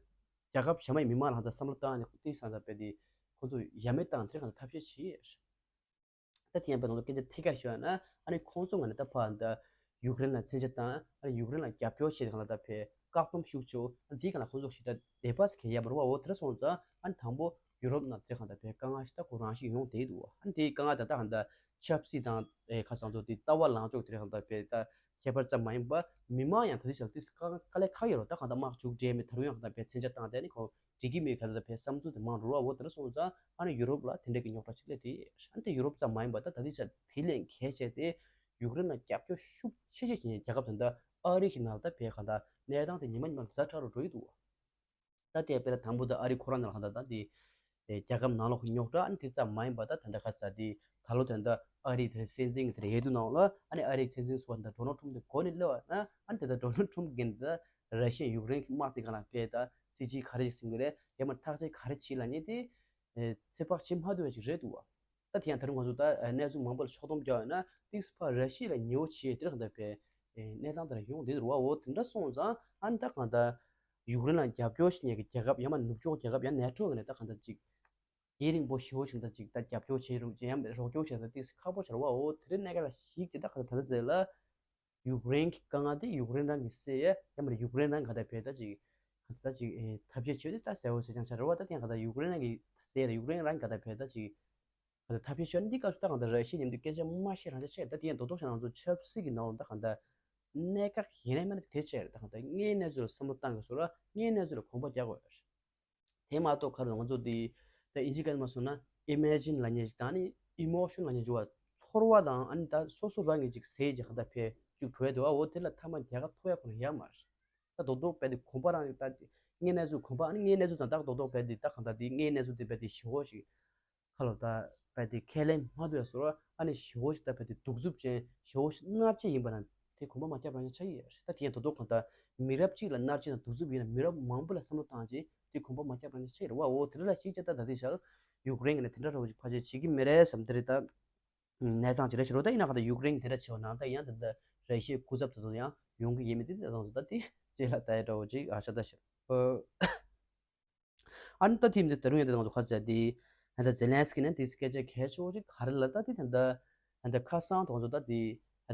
རྒྱལ་ཁབ་གཞན་མ་ཡི་མི་མང་ལ་གང་ལྟར་བསམ་བློ་བཏང་ནས་ཏིག་སང་ད་དཔེ་དེ་ཁོང་ཚོ་ཡ་མེད་བཏང་དེ་གང་ལྟར་ཐབས་ཤེས་བྱས། ད་དེ་ཡང་དཔེ་ང་ཚོ་སྐད་ཆ་ཐད་ཀར་ཞུས་ན་ཨ་ནི་ཁོང་ཚོ་ང་ནི་ད་ཕ་ད་ཡུཀ་རེན་ལ་མཚོན་ཆ་བཏང་ཨ་ནི་ཡུཀ་རེན་ལ་རྒྱབ་སྐྱོར་བྱས་ཏེ་གང་ལ་ད་ཕེ་བཀག་སྡོམ་ཤུགས་ཆེ་ཨ་ནི་དེའི་གང་ལ་ཁོང་ཚོ་ཞིག་ད་དེ་པ་སི་ཁེ་ཡ་མ་རུ་བ། འོ་དེ་འདྲ་སོང་ཙང་ཨ་ནི་དང་པོ་ཡུ་རོབ་ནང་དེ་གང་ལ་ཕེ་དཀའ་ངལ་ཞིག་ད་ཁོ་རང་ཞིག་ཡོང་བསྡད་འདུག་ཨ་ནི་དེའི་དཀའ་ངལ་ད་ད་གང་ད་ཆབ་སྲིད་དང་ཨེ་ཁ་སང་ཚོ་དེ་ལྟ་བ་ལངས་ཕྱོགས་དེ་གང་ད་ཕེ་ད་ཁྱད་པར་ཙམ་མ་ཡིན་པ་མི་མང་ཡང་ད་དེ་ཞག་དེ་དཀའ་དཀའ་ལས་ཁག་ཡོད་རོགས། ད་གང་ད་དམག་མཇུག་སྒྲིལ་མེད་ད་རུང་ཡང་གང་ད་ཕེ་མཚོན་ཆ་བཏང་དེ་ཨ་ནི་ཁོ་འགྲིག་གི་མེད་ག་ལ་ཕེ་བསམ་ཚུལ་དེ་མང་རུ་བ། འོ་དེ་འདྲ་སོང་ཙང་ཨ་ནི་ཡུ་རོབ་ལ་དེ་འདྲ་གི་རྙོག་དྲ་ཅིག་སླེབས་དེ། ཨ་ནི་དེ་ཡུ་རོབ་ཙམ་མ་ཡིན་པ་ད་ད་ལྟའི་ཆ་དེ་ལས་གལ་ཆེ་དེ་ ཡུཀ་རེན་ལ་རྒྱབ་སྐྱོར་ཤུགས་ཆེ་ཆེ་བྱེད་མཁན་རྒྱལ་ཁབ་དེ་འདྲ་ཨ་རི་གི་ནང་ད་བས་གང་ལྟར་གནས་སྟངས་དེ་ཉི་མ་ཉི་མ་ཛ་དྲག་རུ་འགྲོ་གི་འདུག་ད་དེ་དཔེར་ན་དང་པོ་ད་ཨ་རི་ཁོ་རང་ནང་ལ་གང་ལྟར་ད་དེ་རྒྱལ་ཁབ་ནང་ལོགས་ཀྱི་རྙོག་དྲ་ཨ་ནི་དེ་ཙམ་མ་ཡིན་པ་ད་དེ་འདྲ་ག་ས་དེ་ད་ལོ་དེ་འདྲ་ཨ་རི་དེ་སྲིད་འཛིན་གྱི་དེ་འོས་བསྡུ་ནང་ལ་ཨ་ནི་ཨ་རིའི་སྲིད་འཛིན་ཟུར་པ་ད་ཌོ་ནལ་ཊམ་དེ་འགོ་ནས་སླེབས་པ་ན་ཨ་ནི་དེ་ད་ཌོ་ནལ་ཊམ་གིས་ད་ར་ཤི་ཡ་ཡུཀ་རེན་གྱི་དམག་དེ་ག་ལ་བས་ད་སྲིད་ཇུས་ག་རེ་ཞིག་ཟིན་གྱི་རེད། ཡང་མ་ཐག་གཅོད་ག་རེ་བྱེད་ལབ་མཁན་དེ་ཚོད་དཔག་བྱེད་མ་ཐུབ་པ་ཞིག་རེད་འདུག་བ། ད་དེ་ཡང་ད་རུང་ང་ཚོ་ད་གནས་ཚུལ་མང་པོ་ལ་ཕྱོགས་བསྡོམས་རྒྱག་ཡོད་ན་ཏིག་ཙམ་ཕར་ར་ཤི་ཡ་ལ་ཉེ་བོ་བྱེད་དེ་ར་གང་ལྟར་བས་གནས་སྟངས་དེ་ར་ཡོང་བསྡད་འདུག་བ། འོ་དེ་འདྲ་སོང་ཙང་ཨ་ནི་ད་གང་ལྟར་ཡུཀ་རེན་ལ་རྒྱབ་སྐྱོར་བྱེད་མཁན་གྱི་རྒྱལ་ཁབ་ཡང་མ་ནུབ་ཕྱོགས་རྒྱལ་ཁབ་ཡང་ནེ་ཊོ་གི་ནས་ད་གང་ལྟར་ཅིག་དེའི་རིང་པོ་ཞེ་པོ་ཞིག་ད་ཅིག་ད་རྒྱབ་སྐྱོར་བྱེད་རུང་ཅིག་ཡང་རོགས་སྐྱོར་བྱེད་ད་ཏིག་ཙམ་ཁག་པོ་ཆགས་ར་བ། འོ་དེ་རིང་གནས་སྐབས་ལ་ཞིག་ཅིག་ད་གང་ལྟར་ད་ལྟ་ཟེར་ལ། ཡུཀ་རེན་གྱི་དཀའ་ངལ་དེ་ཡུཀ་རེན་རང་གིས་སེལ་ཡས་ཡང་མིན་ན་ཡུཀ་རེན་རང་ག་ད་བས་ད་ཅིག་ག་ད་ཅིག་ཨེ་ཐབས་ཤེས་བྱས་ཏེ་ད་གསལ་བོ་གསལ་རྐྱང་ཆགས་རེད་བ། ད་དེ་ཡང་ག་ད་ཡུཀ་རེན་རང་གིས་སེལ་ཡས་ཡུཀ་རེན་རང་ག་ད་བས་ད་ཅིག་ག་ད་ཐབས་ཤེས་བྱས་ན་འདི་སྐབས་སུ་ད་གང་ད་ར་ཤི་ཡ་མཉམ་དུ་སྐད་ཆ་མ་བཤད་རང་ཆ་ཆེ། ད་དེ་ཡང་རྡོག་རྡོག་བྱས་ན་ང་ཚོ་ཆབ་སྲིད་ཀྱི་ནང་ལ་ད་གང་ད་གནད་འགག་ཡིན་ནའི་མིན་ན་དེ་བྱས་རེད། ད་གང་ད་དངོས་གནས་ཚུལ་ལ་བསམ་བློ་བཏང་དགོས་སོ་ར་དངོས་གནས་ཚུལ་ལ་གོམ་པ་རྒྱག་དགོས་རེད། དེ་མ་གཏོགས་ཁ་ལོ་ང་ཚོ་འདི་ད་ཨིན་ཇི་སྐད་ནས་མ་སོང་ན་ཨི་མེ་ཇིན་ལབ་མཁན་ཅིག་དང་ཨ་ནི་ཨི་མོ་ཤོན་ལབ་མཁན་ཅིག་བ་ཚོར་བ་དང་ཨ་ནི་ད་སོ་སོ་རང་གིས་ཅིག་ཟས་ཅིག་ག་ད་ཕེ་ཅིག་བྲོས་འདུག་ཨ། འོ་དེ་ལ་ཐ་མ་རྒྱལ་ཁ་ཐོབ་ཡ་ཁོ་ན་ཡ་མ་རེད། ད་རྡོག་རྡོག་བས་དེ་གོམ་པ་རང་ད་དངོས་གནས་ཚུལ་གོམ་པ་ཨ་ནི་དངོས་གནས་ཚུལ་དང་ད་རྡོག་རྡོག་བས་དེ་ད་གང་ད་དེ་དངོས་གནས་ཚུལ་དེ་བས་དེ་ཞི་བོ་ཞིག་ཁ་ལོ་ད་བས་དེ་ཁས་ལེན་མ་ཐུབ་ཡ་སོ་ར་ཨ་ནི་ཞི་བོ་ཞིག་ད་བས་དེ་གདུག་རྩུབ་ཅན་ཞི་བོ་ཞིག་མནར་གཅོད་ཡིན་པ་ན། དེ་གོམ་པ་མ་བརྒྱབ་རང་ཉིད་ཆགས་ཀྱི་ཡོད་རེད། ད་དེ་ཡང་དོ་དོ་གང་ལྟར་མི་རབས་གཅིག་ལ་མནར་གཅོད་དང་གདུག་རྩུབ་ཡིན་ན་མི་རབས་མང་པོ་ལ་བསམ་བློ་བཏང་རྗེས་དེ་གོམ་པ་མ་བརྒྱབ་རང་ཉིད་ཆགས་ཀྱི་རེད་བ། འོ་དེ་འདྲ་ལ་གཞིགས་བྱས་ད་ད་ལྟའི་ཆར་ཡུཀ་རེན་གྱི་ནས་དེ་འདྲ་རོགས་ཀྱི་ཕར་ཆེར་བྱེད་ཀྱི་མི་རེད་བསམ་དེ་རེད། ད་གནས་སྟངས་ཅིག་རེད་ཤི་རོ། ད་ཡིན་ན་གང་ལྟར་ཡུཀ་རེན་གྱི་དེ་འདྲ་བྱས་པ་ནང་ད་ཡང་དེ་འདྲ་ར་ཤི་ཡའི་སྐུ་ཚབ་དེ་ཚོ་ཡང་ཡོང་གི་ཡིན་མིན་དེ་ད་དང་ད་དེ་རྗེས་ལ་ད་ཡ་འདྲ་བོ་ཅིག་ཨ་ཤ་ད་ཤི། ཨ་ནི་ད་ཐིམ་དེ་ད་རུང་ཡང་དེ་དང་ཚོ་ཁ་ཟེར་དེ་ད་ཛེ་ལན་སི་ཀི་ནས་དེ་སྐད་ཆ་གལ་ཆེ་བོ་ཅིག་ག་རེ་ལ་ད་དེ་ད་ད་ད་ཁ་སང་དང་ཚོ་ད་དེ་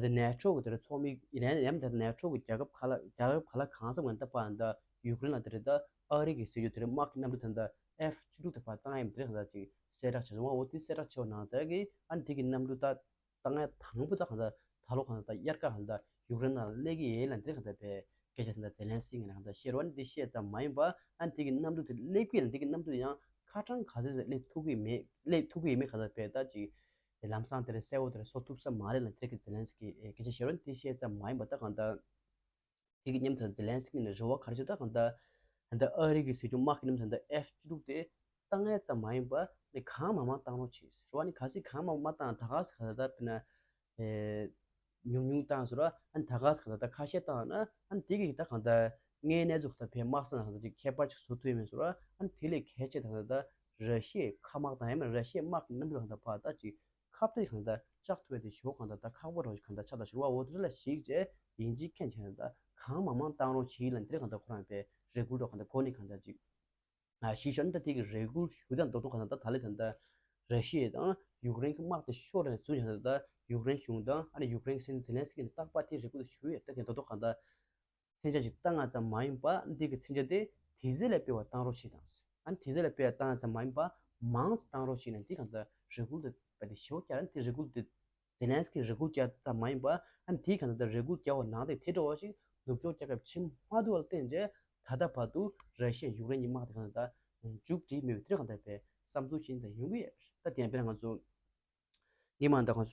ད་ནེ་ཊོ་གི་དེ་རེད་ཚོགས་མི་ཡིན་ནའི་ཡང་ད་ནེ་ཊོ་གི་རྒྱལ་ཁབ་ཁ་ལ་རྒྱལ་ཁབ་ཁ་ལ་གང་འཚམ་ངན་ད་པ་ད་ཡུཀ་རེན་ལ་དེ་རེད་ད་ཨ་རི་གི་སྲིད་ཇུས་དེ་རེད་དམག་གི་གནམ་གྲུ་ད་ད་ཨེཕ་བཅུ་དྲུག་དེ་ཕར་བཏང་ཡ་མི་དེ་རེད་གང་ད་ཅིག་གསལ་བསྒྲགས་བྱས་སོང་བ། འོ་དེ་གསལ་བསྒྲགས་བྱས་པ་ནང་ད་གི་ཨ་ནི་དེ་གི་གནམ་གྲུ་ད། ད་ང་དང་པོ་ད་གང་ལྟར་ད་ལོ་གང་ལྟར་ད་དབྱར་ཁ་གང་ལྟར་ཡུཀ་རེན་ནང་སླེབས་ཀྱི་ཡིན་ལབ་འདི་གང་ལྟར་བས་སྐད་ཆ་དེ་འདྲ་ཛེ་ལན་སི་ཀི་ནས་གང་ལྟར་བཤད་རོགས་འདི་བཤད་ཙམ་མ་ཡིན་པ་ཨ་འདི་གི་གནམ་གྲུ་དེ་སླེབས་ཀྱི་ཡིན་འདི་གི་གནམ་གྲུ་ཡང་ཁ་གྲངས་ག་ཚོད་ཙམ་སླེབས་ཐུབ་ཀྱི་མེད་སླེབས་ཐུབ་ཀྱི་ཡིན་མེད་གང་ལྟར་བས་ད་ཅིག་དེ་ལམ་སང་དེ་རེད་གསལ་བོ་དེ་རེད་བཟོ་ཐུབ་ས་མ་རེད་ལབ་འདི་གི་ཛེ་ལན་སི་ཀི་སྐད་ཆ་བཤད་རོགས་འདི་བཤད་ཙམ་མ་ཡིན་པ་ད་གང་ལྟར། དེ་གི་མཉམ་དུ་ཛེ་ལན་སི་ཀི་ནས་རེ་བ་ག་རེ་བྱུང་ད་གང་ལྟར་ད་ལྟ་ཨ་རི་གི་སྲིད་སྐྱོང་དམག་གི་མཉམ་དུ་ད་ལྟ་ཨེཕ་བཅུ་དྲུག་དེ་བཏང་ཡས་ཙམ་མ་ཡིན་པ་ནི་གང་མང་མང་བཏང་རོགས་བྱེད་ཟེར་བ་ནི་གལ་སྲིད་གང་མང་མང་བཏང་ད་ག་ས་ག་ད་ད་དཔེར་ན་ཉུང་ཉུང་བཏང་ཟེར་བ་ཨ་ནི་ད་ག་ས་ག་ད་ད་ཁ་ཤས་བཏང་ན་ཨ་ནི་དེ་གི་ད་གང་ལྟར་དངོས་གནས་ཚུལ་ད་ཕན་དམག་ས་ན་གང་ལྟར་ཅིག་ཁྱད་པར་ཅིག་བཟོ་ཐུབ་ཡས་མེད་ཟེར་བ་ཨ་ནི་དེ་ལས་གལ་ཆེ་ད་གང་ལྟར་ད་ར་ཤི་ཡའི་མཁའ་དམག་དང་ཡང་མིན་ར་ཤི་ཡའི་དམག་གི་གནམ་གྲུ་གང་ལྟར་ཕར་ད་ཅིག་ཁ་གཏད་གང་ལྟར་བཅག་ཐུབ་པའི་དེ་ཞོ་གང་ལྟར་ད་ཁག་པོ་རང་ཞིག་གང་ལྟར་ཆགས་ད་ཞུ་བ། འོ་དེ་ལ་ཞིག་བྱས་ཡིན་གཅིག་མཁྱེན་བྱས་ད་གང་མང་མང་བཏང་རོགས་བྱེད་ལ་འདིར་གང་ལྟར་ཁོ་རང་པའི་རེ་སྐུལ་རོགས་གང་ལྟར་གོ་ནི་གང་ལྟར་ཅིག་ཞིག་ཤོར་ན་ད་དེ་གི་རེ་སྐུལ་ཞུ་དང་རྡོག་རྡོག་གང་ལྟར་ད་ལས་ད་ལྟ་ར་ཤི་ཡ་དང་ཡུཀ་རེན་གྱི་དམག་དེ་ཤོར་ནས་ཚུར་ཡང་ད་ལྟ་ཡུཀ་རེན་གཞུང་དང་ཨ་ནི་ཡུཀ་རེན་གྱི་སྲིད་འཛིན་ཛེ་ལན་སི་ཀི་ནས་རྟག་པར་དེ་རེ་སྐུལ་དུ་ཞུ་ཡོད། ད་དེ་རྡོག་རྡོག་གང་ལྟར། མཚོན་ཆ་ཞིག་བཏང་ང་ཙམ་མ་ཡིན་པ་འདི་གི་མཚོན་ཆ་དེ་དེ་ཚོ་ལས་སྤེལ་བ་བཏང་རོགས་བྱེད་དང་། ཨ་ནི་དེ་ཚོ་ལས་སྤེལ་བ་བཏང་ང་ཙམ་མ་ཡིན་པ་མང་ཙམ་བཏང་རོགས་བྱེད་ནས་འདི་གང་ལྟར་རེ་སྐུལ་དེ་བས་དེ་ཞེ་པོ་བསྐྱར་ཨ་ནི་དེ་རེ་སྐུལ་དེ་ཛེ་ལན་སི་ཀི་རེ་སྐུལ་བསྐྱར་ཙམ་མ་ཡིན་པ་ཨ་ནི་དེ་གང་ལྟར་རེ་སྐུལ་བསྐྱར་བ་ནང་དེ་དེ་འགྲོ་བ་ཞིག་ནུབ་ཕྱོགས་རྒྱལ་ཁབ་ཆེ་མ་ཐུབ་པར་བརྟེན་རྗེས་ད་ལྟ་བར་དུ་ར་ཤི་ཡ་ཡུཀ་རེན་གྱི་དམག་དེ་གང་ལྟར་མཇུག་སྒྲིལ་མེད་པའི་དེ་གང་ལྟར་བས་བསམ་ཚུལ་ཅན་དང་ཡོང་གི་ཡོད། ད་དེ་ཡང་དཔེར་ན་ང་ཚོ། ཉི་མ་འདི་གོང་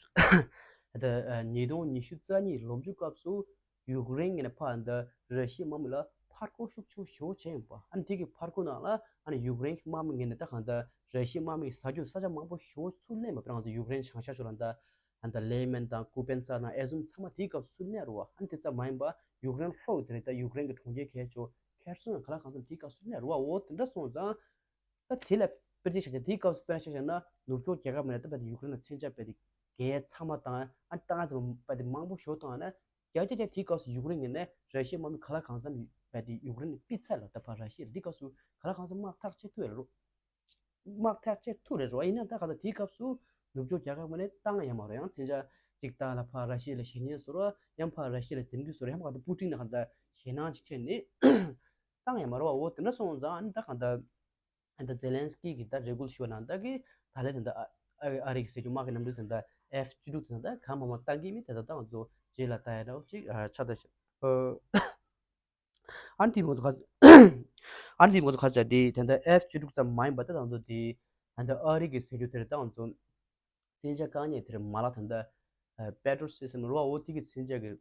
ད་ཉིས་སྟོང་ཉི་ཤུ་རྩ་གཉིས་ལོ་མཇུག་སྐབས་སུ་ཡུཀ་རེན་གྱི་ནས་ཕར་འདི་ར་ཤི་ཡའི་དམག་མི་ལ་ཕར་རྒོལ་ཤུགས་ཆེ་ཤོས་བྱས་ཡིན་པ། ཨ་ནི་དེ་གི་ཕར་རྒོལ་ནང་ལ་ཨ་ནི་ཡུཀ་རེན་གྱི་དམག་མི་ངོས་ནས་ད་གང་ལྟར་ར་ཤི་ཡའི་དམག་མི་ཟ་རྒྱུ་ས་ཆ་མང་པོ་ཤོར་ཚུར་ལེན་པ། དཔེར་ན་ང་ཚོ་ཡུཀ་རེན་བྱང་ཤར་ཕྱོགས་ལ་འདི་ཨ་འདི་ལེ་མན་དང་ཀུ་པེན་ཙ་དང་ཨེ་ཟུམ་ཚང་མ་དེའི་སྐབས་སུ་ལེན་རུ་བ། ཨ་ནི་དེ་ཙམ་མ་ཡིན་པ་ཡུཀ་རེན་ལྷོ་ཡི་དེ་རེད། ད་ཡུཀ་རེན་གྱི་གྲོང་ཁྱེར་གལ་ཆེ་ཁེར་སོང་ག་ལ་གང་འཚམ་དེའི་སྐབས་སུ་ལེན་རུ་བ། འོ་དེ་འདྲ་སོང་ཙང་། ད་དེ་ལ་དཔེར་བརྗོད་བྱས་ཏེ་དེའི་སྐབས་སུ་དཔེར་ན་ཆ་བཞག་ན་ནུབ་ཕྱོགས་རྒྱལ་ཁབ་མིན་ན་ད་བལ་ཏེ་ཡུཀ་རེན་ལ་མཚོན་ཆ་བལ་ཏེ་རྒྱལ་ཚང་མ་དང་ཨ་ཏང་ཙམ་བལ་ཏེ་མང་པོ་ཞོ་བཏང་ན་རྒྱ་རྒྱ་རྒྱ་དེའི་སྐབས་སུ་ཡུཀ་རེན་ངོས་ནས་ར་ཤི་ཡའི་དམག་མི་ག་ལ་གང་འཚམ་བལ་ཏེ་ཡུཀ་རེན་ནས་ཕུད་ཚར་ལ་ད་ཕར་ར་ཤི་ཡ་དེའི་སྐབས་སུ་ག་ལ་གང་འཚམ་དམག་ཐག་ཆོད་ཐུབ་ཡ་རོ། དམག་ཐག་ཆོད་ཐུབ་རེད་རོ། ཡིན་ན་ད་ག་ད་དེའི་སྐབས་སུ་ནུབ་ཕྱོགས་རྒྱལ་ཁབ་ངོས་ནས་ཏང་ཡ་མ་རོ། ཡང་མཚོན་ཆ་ཅིག་ཏང་ལ་ཕར་ར་ཤི་ཡ་ལ་ཞེད་སྣང་བཟོ་རོ། ཡང་ཕར་ར་ཤི་ཡ་ལ་དེ་འདྲ་བཟོ་རོ། ཡང་ཕར་ད་པུ་ཏིན་ལ་ག་ད་ཞེད་སྣང་ཅིག་ཁྱེར་ནས་ཏང་ཡ་མ་རོ། འོ་དེ་འདྲ་སོང་ཙང་ཨ་ནི་ད་ག་ད། ད་ཛེ་ལན་སི་ཀི་གིས་ད་རེ་སྐུལ་ཞུས་པ་ནང་ད་གི་ད་ལན་ད་ལྟ་ཨ་ཨ་རི་གི་སྲིད་སྐྱོང་དམག་གི་གནམ་གྲུ་དེ་ད་ཨེཕ་བཅུ་དྲུག་དེ་ད་གང་མང་མང་བཏང་གི་མེད། དེ་ད་ད་ང་ཚོ་རྗེས་ལ་ད་ཡ་འདྲ་བོ་ཅིག་ཨ་ཆགས་ད་ཤག་ཨ་ནི་དེ་ང་ཚོ་ཁ་ཨ་ནི་དེ་ང་ཚོ་ཁ་ཆ་དེ་ད་ལྟ་ཨེཕ་བཅུ་དྲུག་ཙམ་མ་ཡིན་པ་ད་ང་ཚོ་དེ་ད་ལྟ་ཨ་རི་གི་སྲིད་སྐྱོང་དེ་རེད། ད་ང་ཚོ་མཚོན་ཆ་བཀག་ཉེས་དེ་རེད་མ་ལག་ད་ད་ པེ་ཏྲོ་སི་སི་ཊམ་རེད་བ། འོ་དེ་གི་མཚོན་ཆ་གི་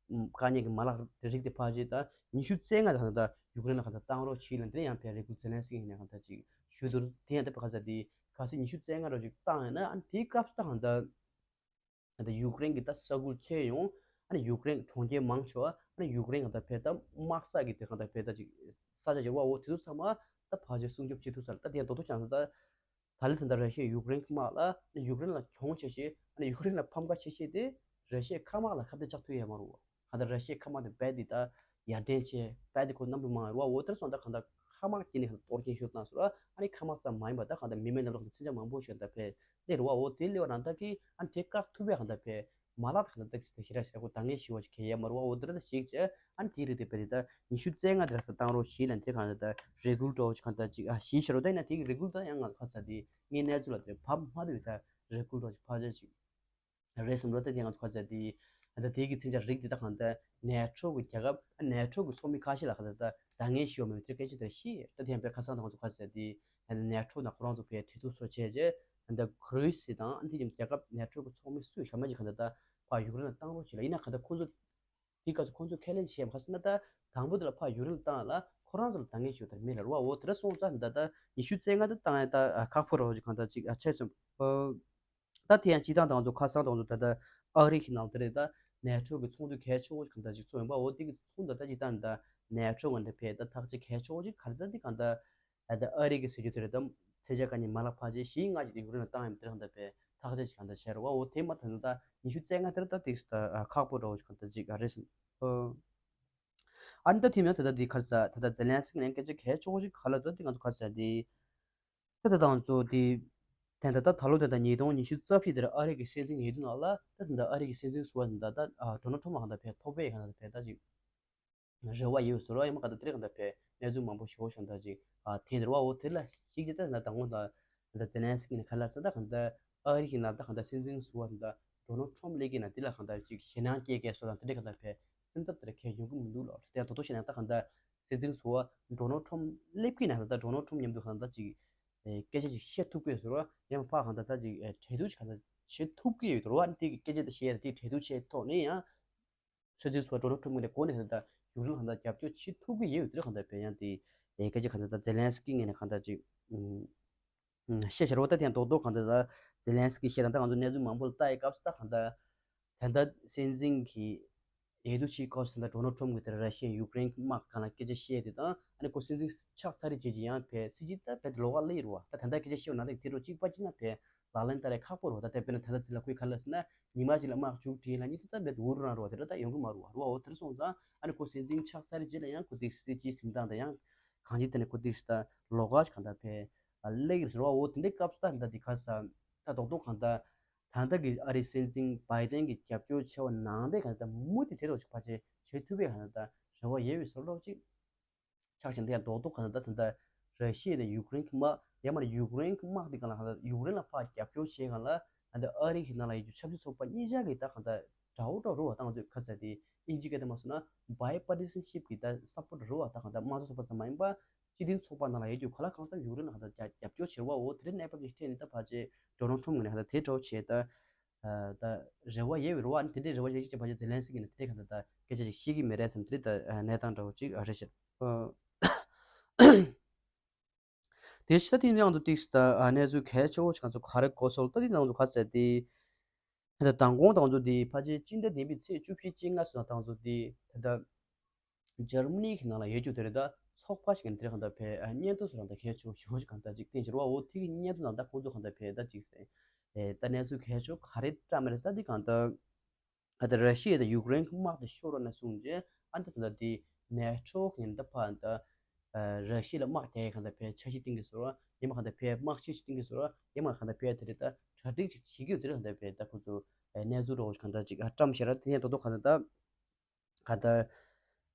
དཀའ་ངལ་གྱི་མ་ལག་དེ་རིགས་དེ་ཕལ་ཆེར་ད་ཉི་ཤུ་རྩ་ལྔ་དང་ད་ཡུཀ་རེན་ལ་གང་ལྟར་བཏང་རོགས་བྱེད་ལབ་དེ་ཡང་ཕར་རེ་སྐུལ་ཛེ་ལན་སི་ཀི་ནས་གང་ལྟར་ཅིག་ཞུས་འདུག་དེ་ཡང་ད་ག་ས་དེ་གལ་སྲིད་ཉི་ཤུ་རྩ་ལྔ་རོགས་ཅིག་བཏང་ཡོད་ན། ཨ་ནི་དེའི་སྐབས་སུ་ད་གང་ལྟར་ད་ཡུཀ་རེན་གྱི་ད་ས་ཁུལ་ཁྱེར་ཡོང་། ཨ་ནི་ཡུཀ་རེན་གྱི་གྲོང་ཁྱེར་མང་ཆེ་བ། ཨ་ནི་ཡུཀ་རེན་གྱི་ད་ཕར་ད་དམག་ས་གི་དེ་གང་ལྟར་ཕར་ད་ཅིག་ས་ཆ་ཅིག་རེད་བ། འོ་དེ་ཚོ་ཚང་མ་ད་ཕལ་ཆེར་སྲུང་སྐྱོབ་བྱེད་ཐུབ་ས་རེད། ད་དེ་ཡང་རྡོག་རྡོག་ཆ་ནས་ད། ད་ལན་ད་ལྟ་ར་ཤི་ཡ་ཡུཀ་རེན་དམག་ལ་ཡུཀ་རེན་ལ་གྱོང་ཆེ་ཤོས། ཨ་ནི་ཡུཀ་རེན་ལ་ཕམ་ཁ་ཆེ་ཤོས་དེ་ར་ཤི་ཡའི་མཁའ་དམག་ལ་ཁ་གཏད་བཅག་ཐུབ་ཡོད་མ་རེད་བ། གང་ལྟར་ར་ཤི་ཡའི་མཁའ་དམག་དེ་རྦད་དེ་ད་ཡར་ཐོན་བྱས། རྦད་དེ་ཁོ་རྣམ་པ་མང་བ་རེད་བ། འོ་དེར་སོང་ད་གང་ལྟར་མཁའ་དམག་དཀྱིལ་ནས་གཏོར་སྐྱོན་ཤུགས་བཏང་སོང་ར། ཨ་ནི་མཁའ་དམག་ཙམ་མ་ཡིན་པ་ད་གང་ལྟར་མི་མེད་གནམ་གྲུ་ཚོན་ཆ་མང་པོ་ཞིག་ད་ཕར་སླེབས་རེད་བ། འོ་དེ་སླེབས་པ་ན་ད་གི་ཨ་ནི་དེ་བཀག་ཐུབ་པའི་གང་ལྟར་ཕར་མ་ལག་དང་གང་ལྟར་ཞེ་དྲག་ཞེ་དྲག་ཁོ་འདང་ངེས་ཞུ་བ་ཞིག་གང་ཡོད་མ་རེད་བ། འོ་དེ་འདྲ་ཞིག་བྱས། ཨ་ནི་དེའི་རིགས་དེ་བས་དེ་ད་ཉི་ཤུ་རྩ་ལྔ་དེ་ལ་ད་བཏང་རོགས་བྱེད་ལབ་དེ་གང་ལྟར་ད་རེ་སྐུལ་འདྲ་བོ་ཞིག་གང་ལྟར་ཅིག་ཨ་ཞུས་ཤག་རོ། ད་ཡིན་ན་དེ་གི་རེ་སྐུལ་ད་ཡང་ང་ག་ཚ་དེ་ངའི་གནས་ཚུལ་ལ་དེ་བབ་མ་ཐུབ་པའི་ད་རེ་སྐུལ་འདྲ་བོ་ཞིག་ཕལ་ཆེར་ཅིག་རེད་བསམ་རོ། ད་དེ་ང་ཚོ་ག་ཚ་དེ་ད་དེ་གི་མཚོན་ཆ་རིགས་དེ་ད་གང་ལྟར་ནེ་ཊོ་གི་རྒྱལ་ཁབ། ཨ་ནེ་ཊོ་གི་ཚོགས་མི་ཁ་ཤས་ལ་གང་ལྟར་ད་འདང་ངེས་ཞུ་བ་མེད་པའི་དེ་སྐད་ཆ་དེ་ཤེས། ད་དེ་ཡང་པའི་ཁ་སང་ད་ང་ཚོ་ག་ཚ་དེ་ནེ་ཊོ་ནང་ཁོ་རང་ཚོ་ཕར་གྲོས་བསྡུར་སོགས་བྱས་རྗེས། ད་གྷི་རི་སི་དང་ཨ་ནི་དེ་བཞིན་རྒྱལ་ཁབ་ནེ་ཊོ་གི་ཚོགས་མི་སུ་ཡིན་ན་ཅིག་གང་ལྟར་ད་ཕར་ཡུཀ་རེན་ལ་བཏང་རོགས་བྱེད་ལ། ཡིན་ན་གང་ལྟར་ཁོ་ཚོ་དེའི་སྐབས་སུ་ཁོང་ཚོས་ཁས་ལེན་བྱས་པ་ག་ཟེར་ན། ད་དང་པོ་དེ་ལ་ཕར་ཡུཀ་རེན་ལ་བཏང་ལ་ཁོ་རང་ཚོ་ལ་འདང་ངེས་ཞུ་ཐུབ་མེད་ལབ་རེད་བ། འོ་དེ་འདྲ་སོང་ཙང་ད་ལྟ་ཉི་ཤུ་རྩ་ལྔ་དེ་བཏང་ཡ་ད་ཁག་པོ་རེད་བ། ཅིག་གང་ལྟར་ཅིག་ཨ་ཆེ་ཙམ་ཨ། ད་དེ་ཡང་སྤྱིར་བཏང་ང་ཚོ་ཁ་སང་ང་ཚོ་ད་ལྟ་ཨ་རི་གི་ནང་དེ་རེད། ད་ནེ་ཊོ་གི་ཚོགས་འདུ་གལ་ཆེ་བོ་ཅིག་གང་ལྟར་ཅིག་ཚོགས་ཡོང་བ། འོ་དེ་གི་ཚོགས་འདུ་ད་ཅིག་ད་ད་ནེ་ཊོ་ང་འདི་ཕར་ད་ཐག་གཅོད་གལ་ཆེ་བོ་ཅིག་ག་རེ་ད་དེ་གང་ལྟར། ད་ལྟ་ཨ་རི་གི་སྲིད་ཇུས་དེ་རེད། ད་མཚོན་ཆ་དཀའ་ངལ་མ་ལག་ཕལ་ཆེར་བཞི་ལྔ་ཅིག་དེ་ཡུཀ་རེན་ལ་བཏང་ཡོད་མེད་དེ་གང་ལྟར་ཕར་ཐག་གཅོད་ཅིག་གང་ལྟར་བྱས་རེད་བ། འོ་དེ་མ་ཐག་ད་ཉི་ཤུ་རྩ་ལྔ་དེར་ད་ཏིག་ཙམ་ད་ཁག་པོ་འདྲ་བོ་ཅིག་གང་ལྟར་ཅིག་ཨ་རེད་བསམ། ཨ་ནི་ད་དེ་མིན་ད་ད་དེ་ག་རེ་ཟ། ད་ད་ཛེ་ལན་སི་ཀི་ནས་སྐད་ཆ་གལ་ཆེ་བོ་ཞིག་ག་ལ་ད་དེ་ང་ཚོ་ག་རེ་ཟ་དེ། ད་ད་དང་ཚོ་དེ། ད་ད་ད་ད་ལོ་ད་ད་ཉིས་སྟོང་ཉི་ཤུ་རྩ་བཞི་དེར་ཨ་རི་གི་སྲིད་འཛིན་འོས་བསྡུ་ནང་ལ་ད་ད་ད་ཨ་རི་གི་སྲིད་འཛིན་ཟུར་པ་ད་ད་ཨ་ཌོ་ནལ་ཊམ་གང་ལྟར་ཕར་ཐོབ་པའི་གང་ལྟར་ཕར་ད་ཅིག་རེ་བ་ཡོད་ཟེར་བ་ཡིན་པ། གང་ལྟར་དེ་རིང་གང་ལྟར་ཕར་གནས་ཚུལ་མང་པོ་ཞིག་གང་ལྟར་ཅིག་ཨ་ཐོན་དེ་རེད་བ། འོ་དེ་ལ་གཞིགས་བྱས་ད་ད་དང་པོ་ད་ད་ཛེ་ལན་སི་ཀི་ནས་ག་རེ་ལབ་ཟེར་ན། ད་གང་ལྟར་ཨ་རི་གི་ནང་ད་གང་ལྟར་སྲིད་འཛིན་ཟུར་པ་ད་ཌོ་ནལ་ཊམ་སླེབས་ཀྱི་ན་དེ་ལ་གང་ལྟར་ཅིག་ཞེད་སྣང་སྐྱེ་མཁན་སོགས་དང་དེ་འདྲའི་གང་ལྟར་ཕར་སེམས་འཚབ་དེ་འདྲ་གང་ཡོང་གི་མི་འདུག་ལབ། དེ་ཡང་དོ་དོ་བྱས་ན་ད་གང་ལྟར་སྲིད་འཛིན་ཟུར་པ་ཌོ་ནལ་ཊམ་སླེབས་ཀྱི་ན་ད་ཌོ་ནལ་ཊམ་མཉམ་དུ་གང་ལྟར་ཅིག་ཨེ་སྐད་ཆ་ཅིག་བཤད་ཐུབ་ཀྱི་ཡོད་ཟེར་བ་ཡང་ཕར་གང་ལྟར་ད་ཅིག་ཨེ་གྲོས་བསྡུར་ཅིག་གང་ལྟར་བྱེད་ཐུབ་ཀྱི་ཡོད་ཟེར་བ། ཨ་ནི་དེ་གི་སྐད་ཆ་དེ་བཤད་ཡ་དེ་གྲོས་བསྡུར་བྱས་ཐོག་ནས་ཡང་སྲིད་འཛིན་ཟུར་པ་ཌོ་ནལ་ཊམ་ངོས་ནས་གོ་ནས་གང་ལྟར་ཡུཀ་རེན་ལ་གང་ལྟར་རྒྱབ་སྐྱོར་བྱེད་ཐུབ་ཀྱི་ཡོད་ཟེར། གང་ལྟར་བས་ཡང་དེ་ཨེ་སྐད་ཆ་གང་ལྟར་ད་ཛེ་ལན་སི་ཀི་ངོས་ནས་གང་ལྟར་ཅིག་ཨུམ། བཤད་བྱ་རོགས་ད་དེ་ཡང་རྡོག་རྡོག་གང་ལྟར་ད་ཛེ་ལན་སི་ཀི་བཤད་དང་ད་ང་ཚོ་གནས་ཚུལ་མང་པོ་ལ་ལྟ་ཡི་སྐབས་སུ་ད་གང་ལྟར་ད་ལྟ་སྲིད་འཛིན་གྱི་འོས་བསྡུ་བྱེད་སྐབས་སུ་ད་ལྟ་ཌོ་ནལ་ཊམ་གྱིས་དེར་ར་ཤི་ཡ་ཡུཀ་རེན་གྱི་དམག་སྒང་ལ་སྐད་ཆ་བཤད་དེ་དང་། ཨ་ནི་ཁོ་སྲིད་འཛིན་ཆགས་ཚར་རེད་བྱས་ཀྱི་ཡང་ཕར་སྲིད་ཇུས་ད་ཕར་ལོགས་ཀ་སླེབས་ཡོད་རེད་བ། ད་ད་ལྟ་སྐད་ཆ་བཤད་པ་ནང་ལ་དེ་འདྲ་གཅིག་པ་གཅིག་ན་ཕར་ལག་ལེན་བསྟར་ཡ་ཁག་པོ་རེད་བ། ད་དེ་དཔེར་ན་ད་ལྟ་ཚེ་ལ་ཁོས་ག་རེ་ལབ་ཟེར་ན། ཉི་མ་གཅིག་ལ་དམག་མཇུག་སྒྲིལ་ལ་ཉིན་ཐོ་ད་ཕར་འུར་རང་རེད་བ། དེ་འདྲ་ད་ཡོང་གི་མ་རེད་བ། རེད་བ། འོ་དེར་སོང་ཙང་ཨ་ནི་ཁོ་སྲིད་འཛིན་ཆགས་ཚར་རེད་བྱས་ལ་ཡང་ཁོ་དེ་སྲིད་ཇུས་འཛིན་སྟངས་དང་ཡང་གང་ཅི་དེ་ནས་ཁོ་དེ་ད་ལོགས་ཀ་གང་ལྟར་ཕར་སླེབས་ཀྱི་རེད་བ། འོ་དེ་འདྲའི་སྐབས་སུ་ད་ད་འདི་ག་རེ་ཟ། ད་རྡོག་རྡོག་གང་ལྟར་ད་ལྟ་གི་ཨ་རིའི་སྲིད་འཛིན་བྷའི་ཏན་གྱི་རྒྱབ་སྐྱོར་ཆེ་བ་ནང་དེ་གང་ལྟར་མུ་མཐུད་དེ་རོགས་ཅིག་ཕལ་ཆེར་བྱེད་ཐུབ་པའི་གང་ལྟར་རེ་བ་ཡོད་པའི་བཟོ་འདྲ་ཅིག་ཆགས་ཤིང་། དེ་ཡང་རྡོག་རྡོག་གང་ལྟར་ད་ད་ལྟ་ར་ཤི་ཡ་དང་ཡུཀ་རེན་གྱི་དམག་ཡང་མིན་ན་ཡུཀ་རེན་གྱི་དམག་དེ་གང་ལ་གང་ལྟར་ཡུཀ་རེན་ལ་ཕར་རྒྱབ་སྐྱོར་བྱེད་གང་ལ་ད་ལྟ་ཨ་རི་གི་ནང་ལ་ཡོད་རྒྱུ་ཆབ་སྲིད་ཚོགས་པ་གཉིས་ཆ་གི་ད་གང་ལྟར་དགྲ་བོ་འདྲ་རུ་བ་ད་ང་ཚོས་ག་ཚ་དེ་ཨིན་ཇི་སྐད་དུ་མ་སོང་ན་བྷའི་པར་ཊི་སན་ཤིབ་གི་ད་སབ་པོར་ཊི་རུ་བ། ད་གང་ལྟར་དམངས་གཙོ་ཚོགས་པ་ཙམ་མ་ཡིན་པ་སྤྱི་མཐུན་ཚོགས་པ་ནང་ལ་ཡོད་རྒྱུ་གང་ལ་གང་འཚམ་ཡུཀ་རེན་ལ་གང་ལྟར་རྒྱབ་སྐྱོར་བྱེད་རུ་བ། འོ་དེ་འདྲའི་གནས་བབ་ཅིག་འཕྲད་ནས་ད་ཕལ་ཆེར་ཌོ་ནལ་ཊམ་ངོས་ནས་གང་ལྟར་དེ་འདྲ་བོ་བྱས་ད། ཨ་ད་རེ་བ་ཡོད་པའི་རེ་བ། ཨ་ནི་དེ་འདྲའི་རེ་བ་ཡོད་ཀྱི་ཕལ་ཆེར་ཛེ་ལན་སི་ཀི་ནས་དེ་འདྲའི་གང་ལྟར་ད་སྐད་ཆ་ཅིག་བཤད་ཀྱི་མེད་རེད་བསམ། དེ་འདྲའི་ད་གནས་སྟངས་འདྲ་བོ་ཅིག་རེད་ཤག་དེ་ཕྱི་ད་དེའི་ནང་དུ་ཏིག་ད་གནས་ཚུལ་གལ་ཆེ་བོ་ཞིག་ང་ཚོ་ག་རེ་གོ་སོང་ད་དེའི་ནང་དུ་ག་ཟེར་ཏེ། ད་མདང་དགོང་དང་ཚོ་དེ་ཕལ་ཆེར་སྤྱི་ཟླ་བདུན་པའི་ཚེས་བཅུ་བཞི་བཅོ་ལྔ་སོང་དང་ཚོ་དེ་ད་ལྟ་འཇར་མ་ནི་གི་ནང་ལ་ཡོད་རྒྱུ་དེ་རེད། ད་ཚོགས་པ་ཞིག་ནས་དེ་རིང་གང་ལྟར་ཕར་སྙན་ཐོ་སོགས་རང་ད་གལ་ཆེ་བོ་ཞིག་གང་ལྟར་ཅིག་བསྟན་ཕྱིར་བ། འོ་དེ་གི་སྙན་ཐོ་ནང་ད་ཁོང་ཚོ་གང་ལྟར་ཕར་ད་ཅིག་ཟེར། ད་གནས་ཚུལ་གལ་ཆེ་བོ་ག་རེ་བཀྲམ་མེད་རེད། ད་དེ་གང་ལྟར་ཨ་ད་ར་ཤི་ཡ་དང་ཡུཀ་རེན་གྱི་དམག་དེ་ཤོར་བ་ནས་བཟུང་རྗེས་ཨ་ད་ད་ལྟ་དེ་ནེ་ཊོ་གི་ད་ཕར་ད་ར་ཤི་ཡ་ལ་དམག་རྒྱག་ཡ་གང་ལྟར་ཕར་འཆར་གཞི་བཏིང་གི་ཟེར་བ། ཡང་མིན་གང་ལྟར་ཕར་དམག་སྤྱི་ཞིག་བཏིང་གི་ཟེར་བ། ཡང་མིན་གང་ལྟར་ཕར་དེ་རེད་ད་གྲ་སྒྲིག་ཅིག་བྱེད་ཀྱི་ཡོད་དེ་རེད། གང་ལྟར་ཕར་ད་ཁོ་ཚོ་གནས་ཚུལ་འདྲ་བོ་ཞིག་གང་ལྟར་ཅིག་ཨ་བཀྲམ་བཞག་ར། དེ་ཡང་རྡོག་རྡོག་གང་ལྟར་ད། ག་ད་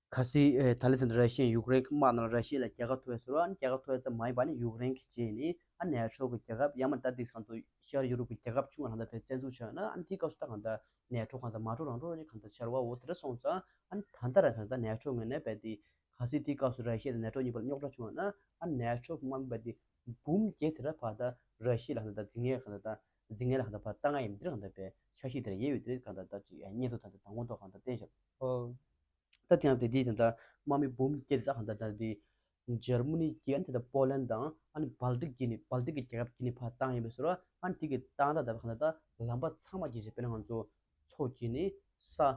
གལ་སྲིད་ཨེ་ད་ལན་ད་ར་ཤི་ཡ་ཡུཀ་རེན་གྱི་དམག་ནང་ལ་ར་ཤི་ཡ་ལ་རྒྱལ་ཁ་ཐོབ་ཡ་ཟེར་བ། ཨ་ནི་རྒྱལ་ཁ་ཐོབ་ཡ་ཙམ་མ་ཡིན་པ་ནི་ཡུཀ་རེན་གྱི་རྗེས་ནི་ཨ་ནེ་ཊོ་གི་རྒྱལ་ཁབ་ཡང་མིན་ད་དེ་གང་དུ་ཤར་ཡུ་རོབ་ཀྱི་རྒྱལ་ཁབ་ཆུང་བ་ལ་ད་ཕར་བཙན་འཛུལ་བྱས་ན། ཨ་ནི་དེའི་སྐབས་སུ་ད་གང་ད་ནེ་ཊོ་གང་ད་མ་འགྲོ་རང་འགྲོ་རེ་གང་ད་ཤར་བ། འོ་དེ་འདྲ་སོང་ཙང་ཨ་ནི་ད་ལྟ་ར་གང་ད་ནེ་ཊོ་ངོས་ནས་རྦད་དེ་གལ་སྲིད་དེའི་སྐབས་སུ་ར་ཤི་ཡ་དང་ནེ་ཊོ་གཉིས་བར་རྙོག་དྲ་བྱུང་བ་ན། ཨ་ནེ་ཊོ་གི་དམག་མི་རྦད་དེ་འབུམ་བརྒྱད་དེ་ར་ཕར་ད་ར་ཤི་ཡ་ལ་གང་ད་འཛིང་ཡས་གང་ད་ད། འཛིན་ངེས་ལ་གང་ལྟར་ཕར་བཏང་ཡ་ཡིན་འདིར་གང་ལྟར་པའི་འཆར་གཞི་དེར་ཡོད་ཡོད་དེ་གང་ལྟར་ད་ཅིག་སྙན་ཐོ་ད་ལྟ་དང་པོ་ཐོག་གང་ལྟར་བསྟན་ཤག་ཨོ། ད་དེ་ཡང་དེ་དེའི་དེ་འདྲ་དམག་མི་འབུམ་བརྒྱད་དེ་ད་གང་ལྟར་ད་དེ་འཇར་མ་ནི་གི་ཨ་ནི་དེ་ད་པོ་ལན་དང་ཨ་ནི་སྦལ་ཏིག་གི་ནི་སྦལ་ཏིག་གི་རྒྱལ་ཁབ་ཀྱི་ནི་ཕར་བཏང་ཡིན་པའི་ཟེར་བ། ཨ་ནི་དེ་གི་བཏང་ད་ད་གང་ལྟར་ད་ལམ་པ་ཚང་མ་གི་ཞེས་དཔེར་ན་ང་ཚོ་མཚོ་གི་ནི་ས།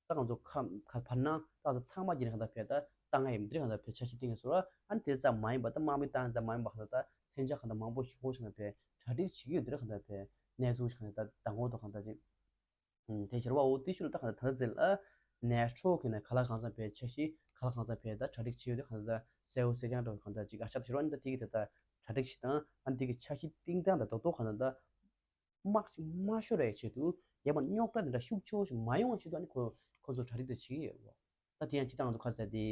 ད་ང་ཚོ་ཁམས་ཁ་བར་སྣང་ད་ང་ཚོ་ཚང་མ་གི་ནི་གང་ལྟར་བས་ད་བཏང་ཡ་ཡིན་འདིར་གང་ལྟར་བས་འཆར་གཞི་བཏིང་ཡིན་ཟེར་བ། ཨ་ནི་དེ་ཙམ་མ་ཡིན་པ་ད་དམག་མི་བཏང་ཙམ་མ་ཡིན་པ་གང་ལྟར་ད་མཚོན་ཆ་གང་ལྟར་མང་པོ་ཞིག་ཧོ་ཞིག་ན་བས་གྲ་སྒྲིག་བྱེད་ཀྱི་ཡོད་འདིར་གང་ལྟར་བས་གནས་ཚུལ་ཞིག་གང་ལྟར་ད་མདང་དགོང་དུ་གང་ལྟར་ཅིག་དེ་ཕྱིར་བ་འོ་དེ་ཤུལ་ད་གང་ལྟར་ད་ལྟ་ཟེར་ལ་ནེ་ཊོ་གི་ནས་ག་ལ་གང་འཚམ་བས་འཆར་གཞི་ག་ལ་གང་འཚམ་བས་ད་གྲ་སྒྲིག་བྱེད་ཡོད་དེ་གང་ལྟར་གསལ་བོ་གསལ་རྐྱང་འགྲོ་གང་ལྟར་ཅིག་ཨ་ཆ་ཕྱིར་བ་ནི་ད་དེ་གི་དེ་ད་གྲ་སྒྲིག་བྱེད་སྟངས་ཨ་ནི་དེ་གི་འཆར་གཞི་བཏིང་སྟངས་ད་རྡོག་རྡོག་གང་ལྟར་ད་དམག་ཅིག་མ་ཤོར་བའི་ཆེད་དུ་ཡང་མ་རྙོག་དྲ་འདི་འདྲ་ཤུགས་ཆེ་བོ་ཞིག་མ་ཡོང་བའི་ཆེད་དུ་ཨ་ནི་ཁོ་ཁོ་ཚོ་གྲ་སྒྲིག་དེ་བྱེད་ཀྱི་ཡོད་རེད་བ། ད་དེ་ཡང་སྤྱི་བཏང་ང་ཚོ་ཁ་ཟེར་དེ་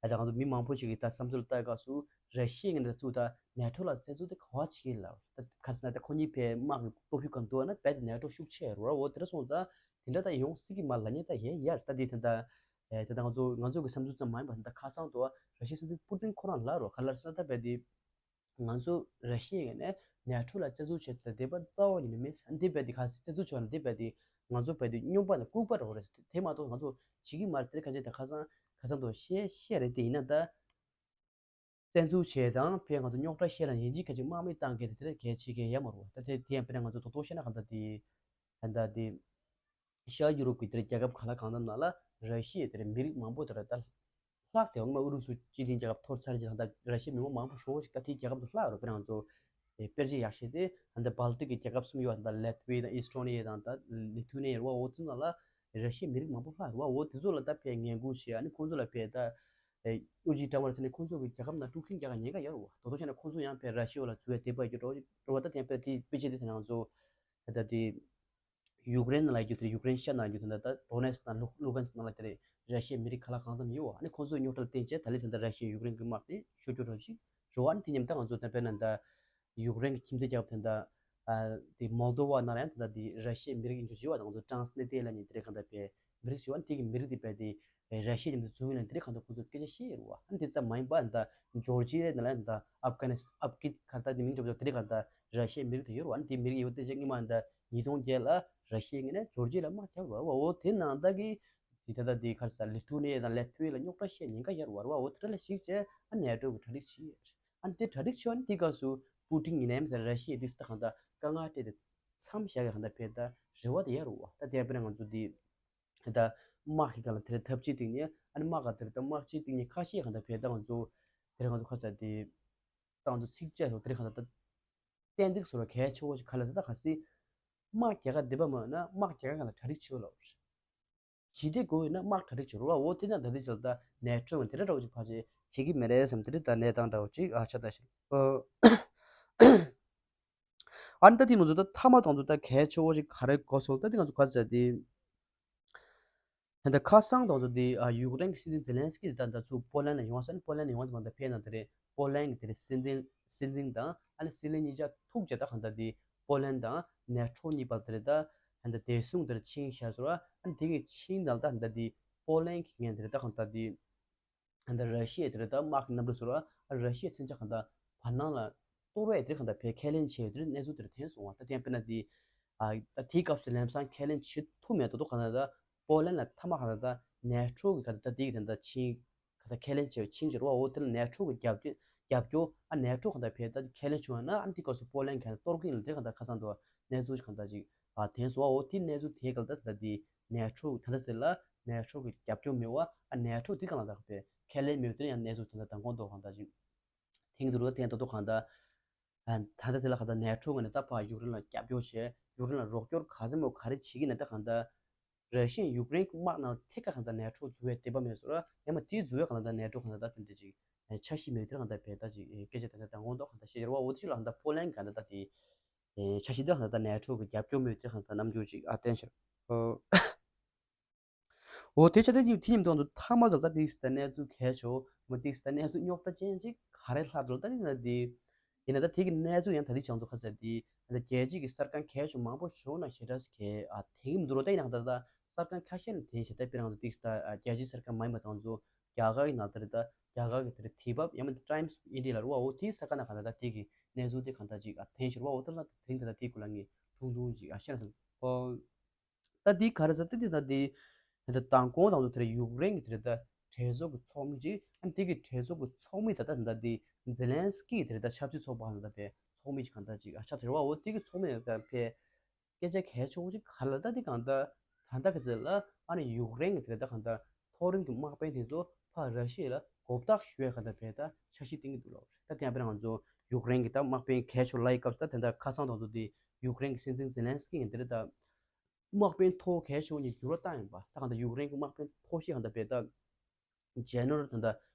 ད་ང་ཚོ་མི་མང་པོ་ཞིག་གིས་ད་བསམ་ཚུལ་ལྟ་སྐབས་སུ་ར་ཤི་ཡ་ངན་ད་ཚུགས་ད་ནེ་ཊོ་ལ་བཙན་འཛུལ་དེ་ག་བ་བྱེད་ཀྱི་ལབ། ད་ཁ་ཟེར་ན་ད་ཁོ་གཉིས་ཕའི་དམག་གི་སྟོབས་ཤུགས་གང་འདུག་ན་རྦད་དེ་ནེ་ཊོ་ཤུགས་ཆེ་རུ་བ་འོ་དེ་འདྲ་སོང་ཙང་དེ་འདྲ་ད་ཡོང་སྲིད་ཀྱི་མ་ལ་ཉེ་ད་ཡེ་ཡར་ད་དེ་ད་ད་ད་ང་ཚོ་ང་ཚོ་གི་བསམ་ཚུལ་ཙམ་མ་ཡིན་པ་ད་ཁ་སང་དུ་ར་ཤི་ཡའི་སྲིད་འཛིན་པུ་ཏིན་ཁོ་རང་ལབ་རོགས་ག་ལ་ས་ད་རྦད་དེ། ང་ཚོ་ར་ཤི་ཡ་ནས་ནེ་ཊོ་ལ་བཙན་འཛུལ་བྱས་ཏེ་བསྡད་པ་རྩ་བ་ཉིད་ནས་མེད། འདི་རྦད་དེ་ག་རེ་བཙན་འཛུལ་བྱས་ན་འདི་རྦད་དེ་ང་ཚོ་རྦད་དེ་སྨྱོན་པ་དང་ལྐུགས་པ་འདྲ་བོ་རེད། དེ་མ་གཏོགས་ང་ཚོ་བྱེད་ཀྱི་མ་རེད། དེ་ཁ་ཅིག་ད་ཁ་སང་ཁ་སང་དུ་བཤད་བཤད་རེད། དེ་ཡིན་ན་ད་བཙན་འཛུལ་བྱས་དང་ཕར་ང་ཚོ་རྙོག་དྲ་བཤད་ན་ཡིན་གཅིག་ཁ་ཅིག་དམག་མི་བཏང་གི་དེ་དེ་གལ་ཆེ་གི་ཡ་མ་རེད། ད་དེ་དེ་ཡང་དཔེར་ན་ང་ཚོ་རྡོག་རྡོག་བཤད་ན་གང་ལྟར་དེ་ད་ལྟ་དེ། ཤར་ཡུ་རོབ་ཀྱི་དེར་རྒྱལ་ཁབ་གང་ལ་གང་འཚམ་ནང་ལ་ར་ཤི་ཡའི་དེར་མི་རིགས་མང་པོ་དེར་ད་ལྷག་དེ་འོ་ན་ཨུ་རུ་སུ་སྤྱི་མཐུན་རྒྱལ་ཁབ་འཐོར་ཚར་རྗེས་ད་ལྟ་ར་ཤི་ཡའི་མི་མང་མང་པོ་ཞེ་པོ་ཞིག་ད་དེའི་རྒྱལ་ཁབ་ཏུ་ལྷག་ཡོད་རེད། དཔེར་ན་ང་ཚོ་དཔེར་བརྗོད་ཡག་ཤོས་དེ་ད་ལྟ་སྦལ་ཏིག་གི་རྒྱལ་ཁབ་གསུམ་ཡོད་པ། ད་ལ་ཏི་ཝི་ཡ་དང་ཨི་སི་ཊོ་ནི་ཡ་དང་ད་ལི་ཐུ་ནི་ཡ་རེད་བ། འོ་ཚོ་ནང་ལ་ར་ཤི་ཡའི་མི་རིགས་མང་པོ་ལྷག་ཡོད་རེད་བ། འོ་དེ་ཚོ་ལ་ད་ཕར་ངན་སྐུལ་བྱེད་ཨ་ནི་ཁོང་ཚོ་ལ་ཕར་ད་དབུ་ཁྲིད་ཀྲང་ཝེ་ལ་ཐོན་ནས་ཁོང་ཚོ་གི་རྒྱལ་ཁབ་ནང་དཀྲུག་ཤིང་རྒྱག་ག་ཉེན་ཁ་ཡོད་རེད་བ། དོ་དོ་བྱས་ན་ཁོང་ཚོ་ཡང་ཕར་ར་ཤི་ཡ་ལ་འཛུལ་བའི་དད་པ་ཡོད་རེད་བ། ད་ལྟ་དེ་ཕར་དེ་དཔེ་ཆ་དེ་ད་ང་ཚོ་ད་ལྟ་དེ། ཡུཀ་རེན་ནང་ལ་ཡོད་དེ་ཡུཀ་རེན་ཤར་ནང་ཡོད་དེ་ད་ལྟ་དོ་ནེ་སི་ནང་ལུ་ལུ་གན་སི་ནང་ལ་དེ་རེད། ར་ཤི་ཡའི་མི་རིགས་ག་ལ་གང་འཚམ་ཡོད་བ། ཨ་ནི་ཁོང་ཚོས་རྙོག་དྲ་བཏོན་བྱས་ད་ལས་དེ་འདྲ་ར་ཤི་ཡའི་ཡུཀ་རེན་གྱི་དམག་དེ་ཤོར་རྒྱུ་འདྲ་ཞིག་རེད་བ། ཨ་ནི་དེ་མཉམ་ད་ང་ཚོ་ད་དཔེར་ན་ད་ཡུཀ་རེན་གྱི་ཁྱིམ་མཚེས་རྒྱལ་ཁབ་དེ་འདྲ་ཨ་དེ་མོལ་དོ་བ་ནང་ལ་ཡང་དེ་འདྲ་དེ་ར་ཤི་ཡའི་མི་རིགས་ཡིན་རྒྱུ་ཞིག་བ། ད་ང་ཚོ་ཀྲང་སི་ནེ་ཏེ་ལ་ནི་དེ་རེད། གང་ལྟར་པའི་མི་རིགས་ཞིག་བ། ཨ་ནི་དེ་གི་མི་རིགས་དེ་དཔེ་དེ་ར་ཤི་ཡའི་མཉམ་དུ་འཛུལ་ཡོང་ན་དེ་རིང་གང་ལྟར་ཁོང་ཚོ་སྐད་ཆ་བཤད་ཡོད་རེད་བ། ཨ་ནི་དེ་ཙམ་མ་ཡིན་པ་ད་ཇོར་ཇི་ཡའི་ནང་ལ་ད་ཨབ་གྷ་ནི་ཨབ་གྷི་ག་ད་དེ་མིང་འདྲ་པོ་དེ་རིང་གང་ལྟར་ར་ཤི་ཡའི་མི་རིགས་དེ་ཡོད་རེད་བ། ཨ་ནི་དེ་མི་རིགས་ཡོད་དེ་ཅིག་སྔོན་མ་ད་ཉིས་སྟོང་བརྒྱད་ལ་ར་ཤི་ཡའི་ངོས་ནས་ཇོར་ཇི་ཡ་ལ་དམག་བརྒྱབ་རེད་བ། འོ་དེ་ནང་ལྟར་གི་དེ་ད་ལྟ་དེ་ག་རེ་ཟེར་ལི་ཐུ་ནི་ཡ་དང་ལ་ཐི་ཝི་ཡ་ལ་རྙོག་དྲ་བཤད་ཉེན་ཁ་ཡོད་རེད་བ། འོ་དེ་འདྲ་ལ་གཞིགས་བྱས་ཨ་ནེ་ཊོ་གི་གྲ་སྒྲིག་བྱས་ཡོད་རེད། ཨ་ནི་དེ་གྲ་སྒྲིག་བྱས་པ་ནི་དེ་སྐབས་སུ་པུ་ཏིན་ཡིན་ནའི་མིན་ན་ར་ཤི་ཡའི་དེ་ད་གང་ལྟར་དཀའ་ངལ་སྤྲད་དེ་མཚམས་བཞག་གི་གང་ལྟར་ཕར་ད་རེ་བ་དེ་ཡོད་རེད་བ། ད་དེ་ཡང་དཔེར་ན་ང་ཚོ་དེ། ད་དམག་གི་སྒང་ལ་དེར་འཐབ་ཇུས་སྟེང་ནས་ཨ་ནི་དམག་ག་དེར་ད་དམག་སྤྱིའི་སྟེང་ནས་ཁ་ཤས་གང་ལྟར་ཕར་ད་ང་ཚོ་དེར་ང་ཚོ་ཁ་ཚ་དེ་ད་ང་ཚོ་ཚིག་བཅད་སོགས་དེར་གང་ལྟར་ད་གཏན་ཚིགས་སོགས་ལ་གལ་ཆེ་བོ་ཞིག་ག་ལ་ད་ག་སྲིད་དམག་རྒྱག་ག་བསྡད་པ་མ་ཡིན་ན་དམག་རྒྱག་ག་གང་ལ་གྲ་སྒྲིག་བྱེད་དགོས་ལབ་རེད། ཞི་བདེ་དགོས་ཡོད་ན་དམག་གྲ་སྒྲིག་བྱེད་དགོས་རེད་བ། འོ་དེ་ན་ད་དེ་ཆེད་ལ་ད་ནེ་ཊོ་ཡང་དེ་འདྲ་འདྲ་བོ་ཅིག་ཕལ་ཆེར་བྱེད་ཀྱི་མ་རེད་བསམ། དེ་རིང་ད་གནས་སྟངས་འདྲ་བོ་ཅིག་ཨ་ཆ་ད་ཞིག་ཨ་ནི་ད་དེ་ང་ཚོ་ད་མཐའ་མ་དང་ཚོ་ད་གལ་ཆེ་བོ་ཞིག་ག་རེ་གོ་སོང་། ད་དེ་ང་ཚོ་ག་ཚོད་དེ་ད་ལྟ་ཁ་སང་དང་ཚོ་དེ་ཨ་ཡུཀ་རེན་གྱི་སྲིད་འཛིན་ཛེ་ལན་སི་ཀི་དེ་ད་ད་ཚུར་པོ་ལན་ལ་ཡོང་བ་ས་ནི་པོ་ལན་ལ་ཡོང་བ་ཙམ་ད་ཕེབས་ན་དེ་རེད། པོ་ལན་གྱི་དེ་རེད་སྲིད་འཛིན་སྲིད་འཛིན་དང་ཨ་ནི་སྲིད་བློན་གཉིས་ཆ་ཐུག་བྱས་ད་གང་ལྟར་དེ་པོ་ལན་དང་ནེ་ཊོ་གཉིས་བར་དེ་རེད་ད་ད་ལྟ་བདེ་སྲུང་དེ་རེད་ཆིངས་བཞག་ཟེར་བ། ཨ་ནི་དེ་གི་ཆིངས་ནང་ད་ད་ལྟ་དེ་པོ་ལན་གྱི་ངན་དེ་རེད་ད་གང་ལྟར་དེ། ད་ལྟ་ར་ཤི་ཡ་དེ་རེད་ད་དམག་གི་གནམ་གྲུ་ཟེར་བ། ར་ཤི་ཡའི་མཚོན་ཆ་གང་ལྟར་བར་སྣང་ལ་གཏོར་བས་དེ་གང་ལྟར་བས་ཁས་ལེན་བྱས་ཡོད་དེ་གནས་ཚུལ་དེར་ཐོན་སོང་བ། ད་དེ་ཡང་དཔེར་ན་དེ་ཨ་ད་དེའི་སྐབས་སུ་ལམ་སང་ཁས་ལེན་བྱེད་ཐུབ་མེད་དོ་དོ་གང་ལྟར་ད་པོ་ལན་ལ་མཐའ་མ་གང་ལྟར་ད་ནེ་ཊོ་གི་གང་ལྟར་ད་དེ་གི་ད་ལྟ་ཆིངས་གང་ལྟར་ཁས་ལེན་བྱས་ཆིངས་བཅད་རེད་བ། འོ་དེ་ལ་ནེ་ཊོ་གི་རྒྱབ་སྐྱོར་རྒྱབ་སྐྱོར་ཨ་ནེ་ཊོ་གང་ལྟར་བས་ད་ཁས་ལེན་བྱུང་བ་ན་ཨ་ནི་དེའི་སྐབས་སུ་པོ་ལན་གང་ལྟར་གཏོར་གི་ཡིན་ལ་དེ་གང་ལྟར་ཁ་སང་དུ་གནས་ཚུལ་གང་ལྟར་ཅིག་ཨ་ཐོན་སོང་བ། འོ་དེ་གནས་ཚུལ་དེའི་སྐབས་ད་ད་དེ་ནེ་ཊོ་ད་ལྟ་ཟེར་ལ་ནེ་ཊོ་གི་རྒྱབ་སྐྱོར་མེད་བ། ཨ་ནེ་ཊོ་དེ་གང་ལ་ད་པའི་ཁས་ལེན་མེད་དེ་ཡང་གནས་ཚུལ་ད་ལྟ་དང་གོང་དུ་གང་ལྟར་ཅིག་ཐེངས་དུ་རུ་ཐེངས་ད་དུ་གང་ལྟར་ཨ་ད་ལྟ་དེ་ལ་གང་ལྟར་ནེ་ཊོ་ངོས་ནས་ད་ཕར་ཡུཀ་རེན་ལ་རྒྱབ་སྐྱོར་བྱས་ཡུཀ་རེན་ལ་རོགས་སྐྱོར་ག་ཚད་མོ་ག་རེ་བྱེད་ཀྱི་ན་ད་གང་ལྟར་ར་ཤི་ཡ་ཡུཀ་རེན་གྱི་དམག་ནང་ཐད་ཀར་གང་ལྟར་ནེ་ཊོ་འཛུལ་བའི་དད་པ་མེད་ཟེར་བ། ཡང་མ་དེ་འཛུལ་བའི་གང་ལྟར་ནེ་ཊོ་གང་ལྟར་ད་དེ་འདྲ་ཅིག་འཆར་གཞི་མེད་དེ་གང་ལྟར་བས་ད་ཅིག་སྐད་ཆ་ད་ལྟ་དང་གོང་དུ་གང་ལྟར་བཤད་ཡོད་རེད་བ། འོ་དེ་ཤུལ་ལ་གང་ལྟར་པོ་ལན་གང་ལྟར་ད་དེ། ཨེ་འཆར་གཞི་འདི་ལ་ད་ནེ་ཊོ་གི་རྒྱབ་སྐྱོར་མེད་དེ་གང་ལྟར་རྣམ་འགྱུར་ཅིག་ཨ་བསྟན་ཤར། ཨོ། འོ་དེ་ཆ་དེ་དེ་ཉིན་དོན་དུ་མཐའ་མ་ད་ལྟ་ཏིག་ཙམ་གནས་ཚུལ་གལ་ཆེ་བོ་མ་ཏིག་ཙམ་གནས་ཚུལ་རྙོག་དྲ་ཅན་ཅིག་ག་རེ་ལྷག་འདུག་ད་ནི་ན་དེ་ཡིན་ན་ད་དེ་གི་གནས་ཚུལ་ཡང་ད་དེ་བྱང་ཚུལ་ཁ་གསལ་དེ་ད་རྒྱལ་སྤྱི་གི་གསར་ཁང་གལ་ཆེ་མང་པོ་ཞིག་ན་ཞེ་དྲག་གི་ཨ་དེང་མི་འདུག་རོ། ད་ཡིན་ན་ད་ད་གསར་ཁང་ཁ་ཤས་ནས་དེ་ཞེ་ད་དཔེར་ན་ཏིག་ཙམ་རྒྱལ་སྤྱིའི་གསར་ཁང་མ་ཡིན་པ་དང་ཚོ། རྒྱ་གར་གྱི་ནང་ལྟར་ད་རྒྱ་གར་གྱི་དེར་དུས་བབ་ཡང་མིན་Times of India ལ་རུ་བ་འོ་དེའི་ས་ཁ་ན་ག་ད་ད་དེ་གི་གནས་ཚུལ་དེ་གང་ལྟར་ཅིག་ཨ་ཐེན་ཤོར་བ་འོ་ད་ལ་དེ་རིང་ད་ད་དེ་ཀུ་ལ་ངས་ ཐུང་ཐུང་ཅིག་ཨ་ཤེས་ན་སོང་། ཨོ། ད་འདི་ག་རེ་ཟེར་ད་འདི་ད་འདི་ད་ལྟ་མདང་དགོང་དང་དུ་དེར་ཡུཀ་རེན་གྱི་དེར་ད་གྲོས་ཚོགས་ཀྱི་ཚོགས་མི་ཅིག་ཨ་ནི་དེ་གི་གྲོས་ཚོགས་ཀྱི་ཚོགས་མི་ད་ལྟ་ད་འདི་ཛེ་ལན་སི་ཀི་དེར་ད་ཆབ་སྲིད་ཚོགས་པ་ད་ད་པའི་ཚོགས་མི་ཅིག་གང་ད་ཅིག་ཨ་ཆ་དེར་བ་འོ་དེ་གི་ཚོགས་མི་ད་པའི་སྐད་ཆ་གལ་ཆེ་བོ་ཅིག་ག་ལ་ད་དེ་གང་ད་ད་ལྟ་གི་དེ་ལ་ཨ་ནི་ཡུཀ་རེན་གྱི་དེར་ད་གང་ད་མཐོ་རིམ་གྱི་དམག་དཔོན་དེ་ཚོ་ཕ་ར་ཤི་ཡ་ལ་གོ་བརྡ་ཞུ་ཡ་གང་ད་པའི་ད་འཆར་གཞི་བཏིང་གི་འདུག་ལོ། ད་དེ་ཡང་པའི་ང་ཚོ་ཡུཀ་རེན་གྱི་ད་དམག་དཔོན་གལ་ཆེ་ལ་ཡི་སྐབས་སུ་ད་དེ་ད་ཁ་སང་དང་དུ་དེ་ཡུཀ་རེན་གྱི་སྲིད་འཛིན་ཛེ་ལན་སི་ཀི་ཡིན་དེར་ད་དམག་དཔོན་མཐོ་བོ་གལ་ཆེ་བོ་གཉིས་འགྱུར་བ་བཏང་ཡིན་པ། ད་གང་ལྟར་ཡུཀ་རེན་གྱི་དམག་དཔོན་མཐོ་ཤོས་གང་ལྟར་བས་ད་ཇེ་ནེ་རལ་ད་ལྟ་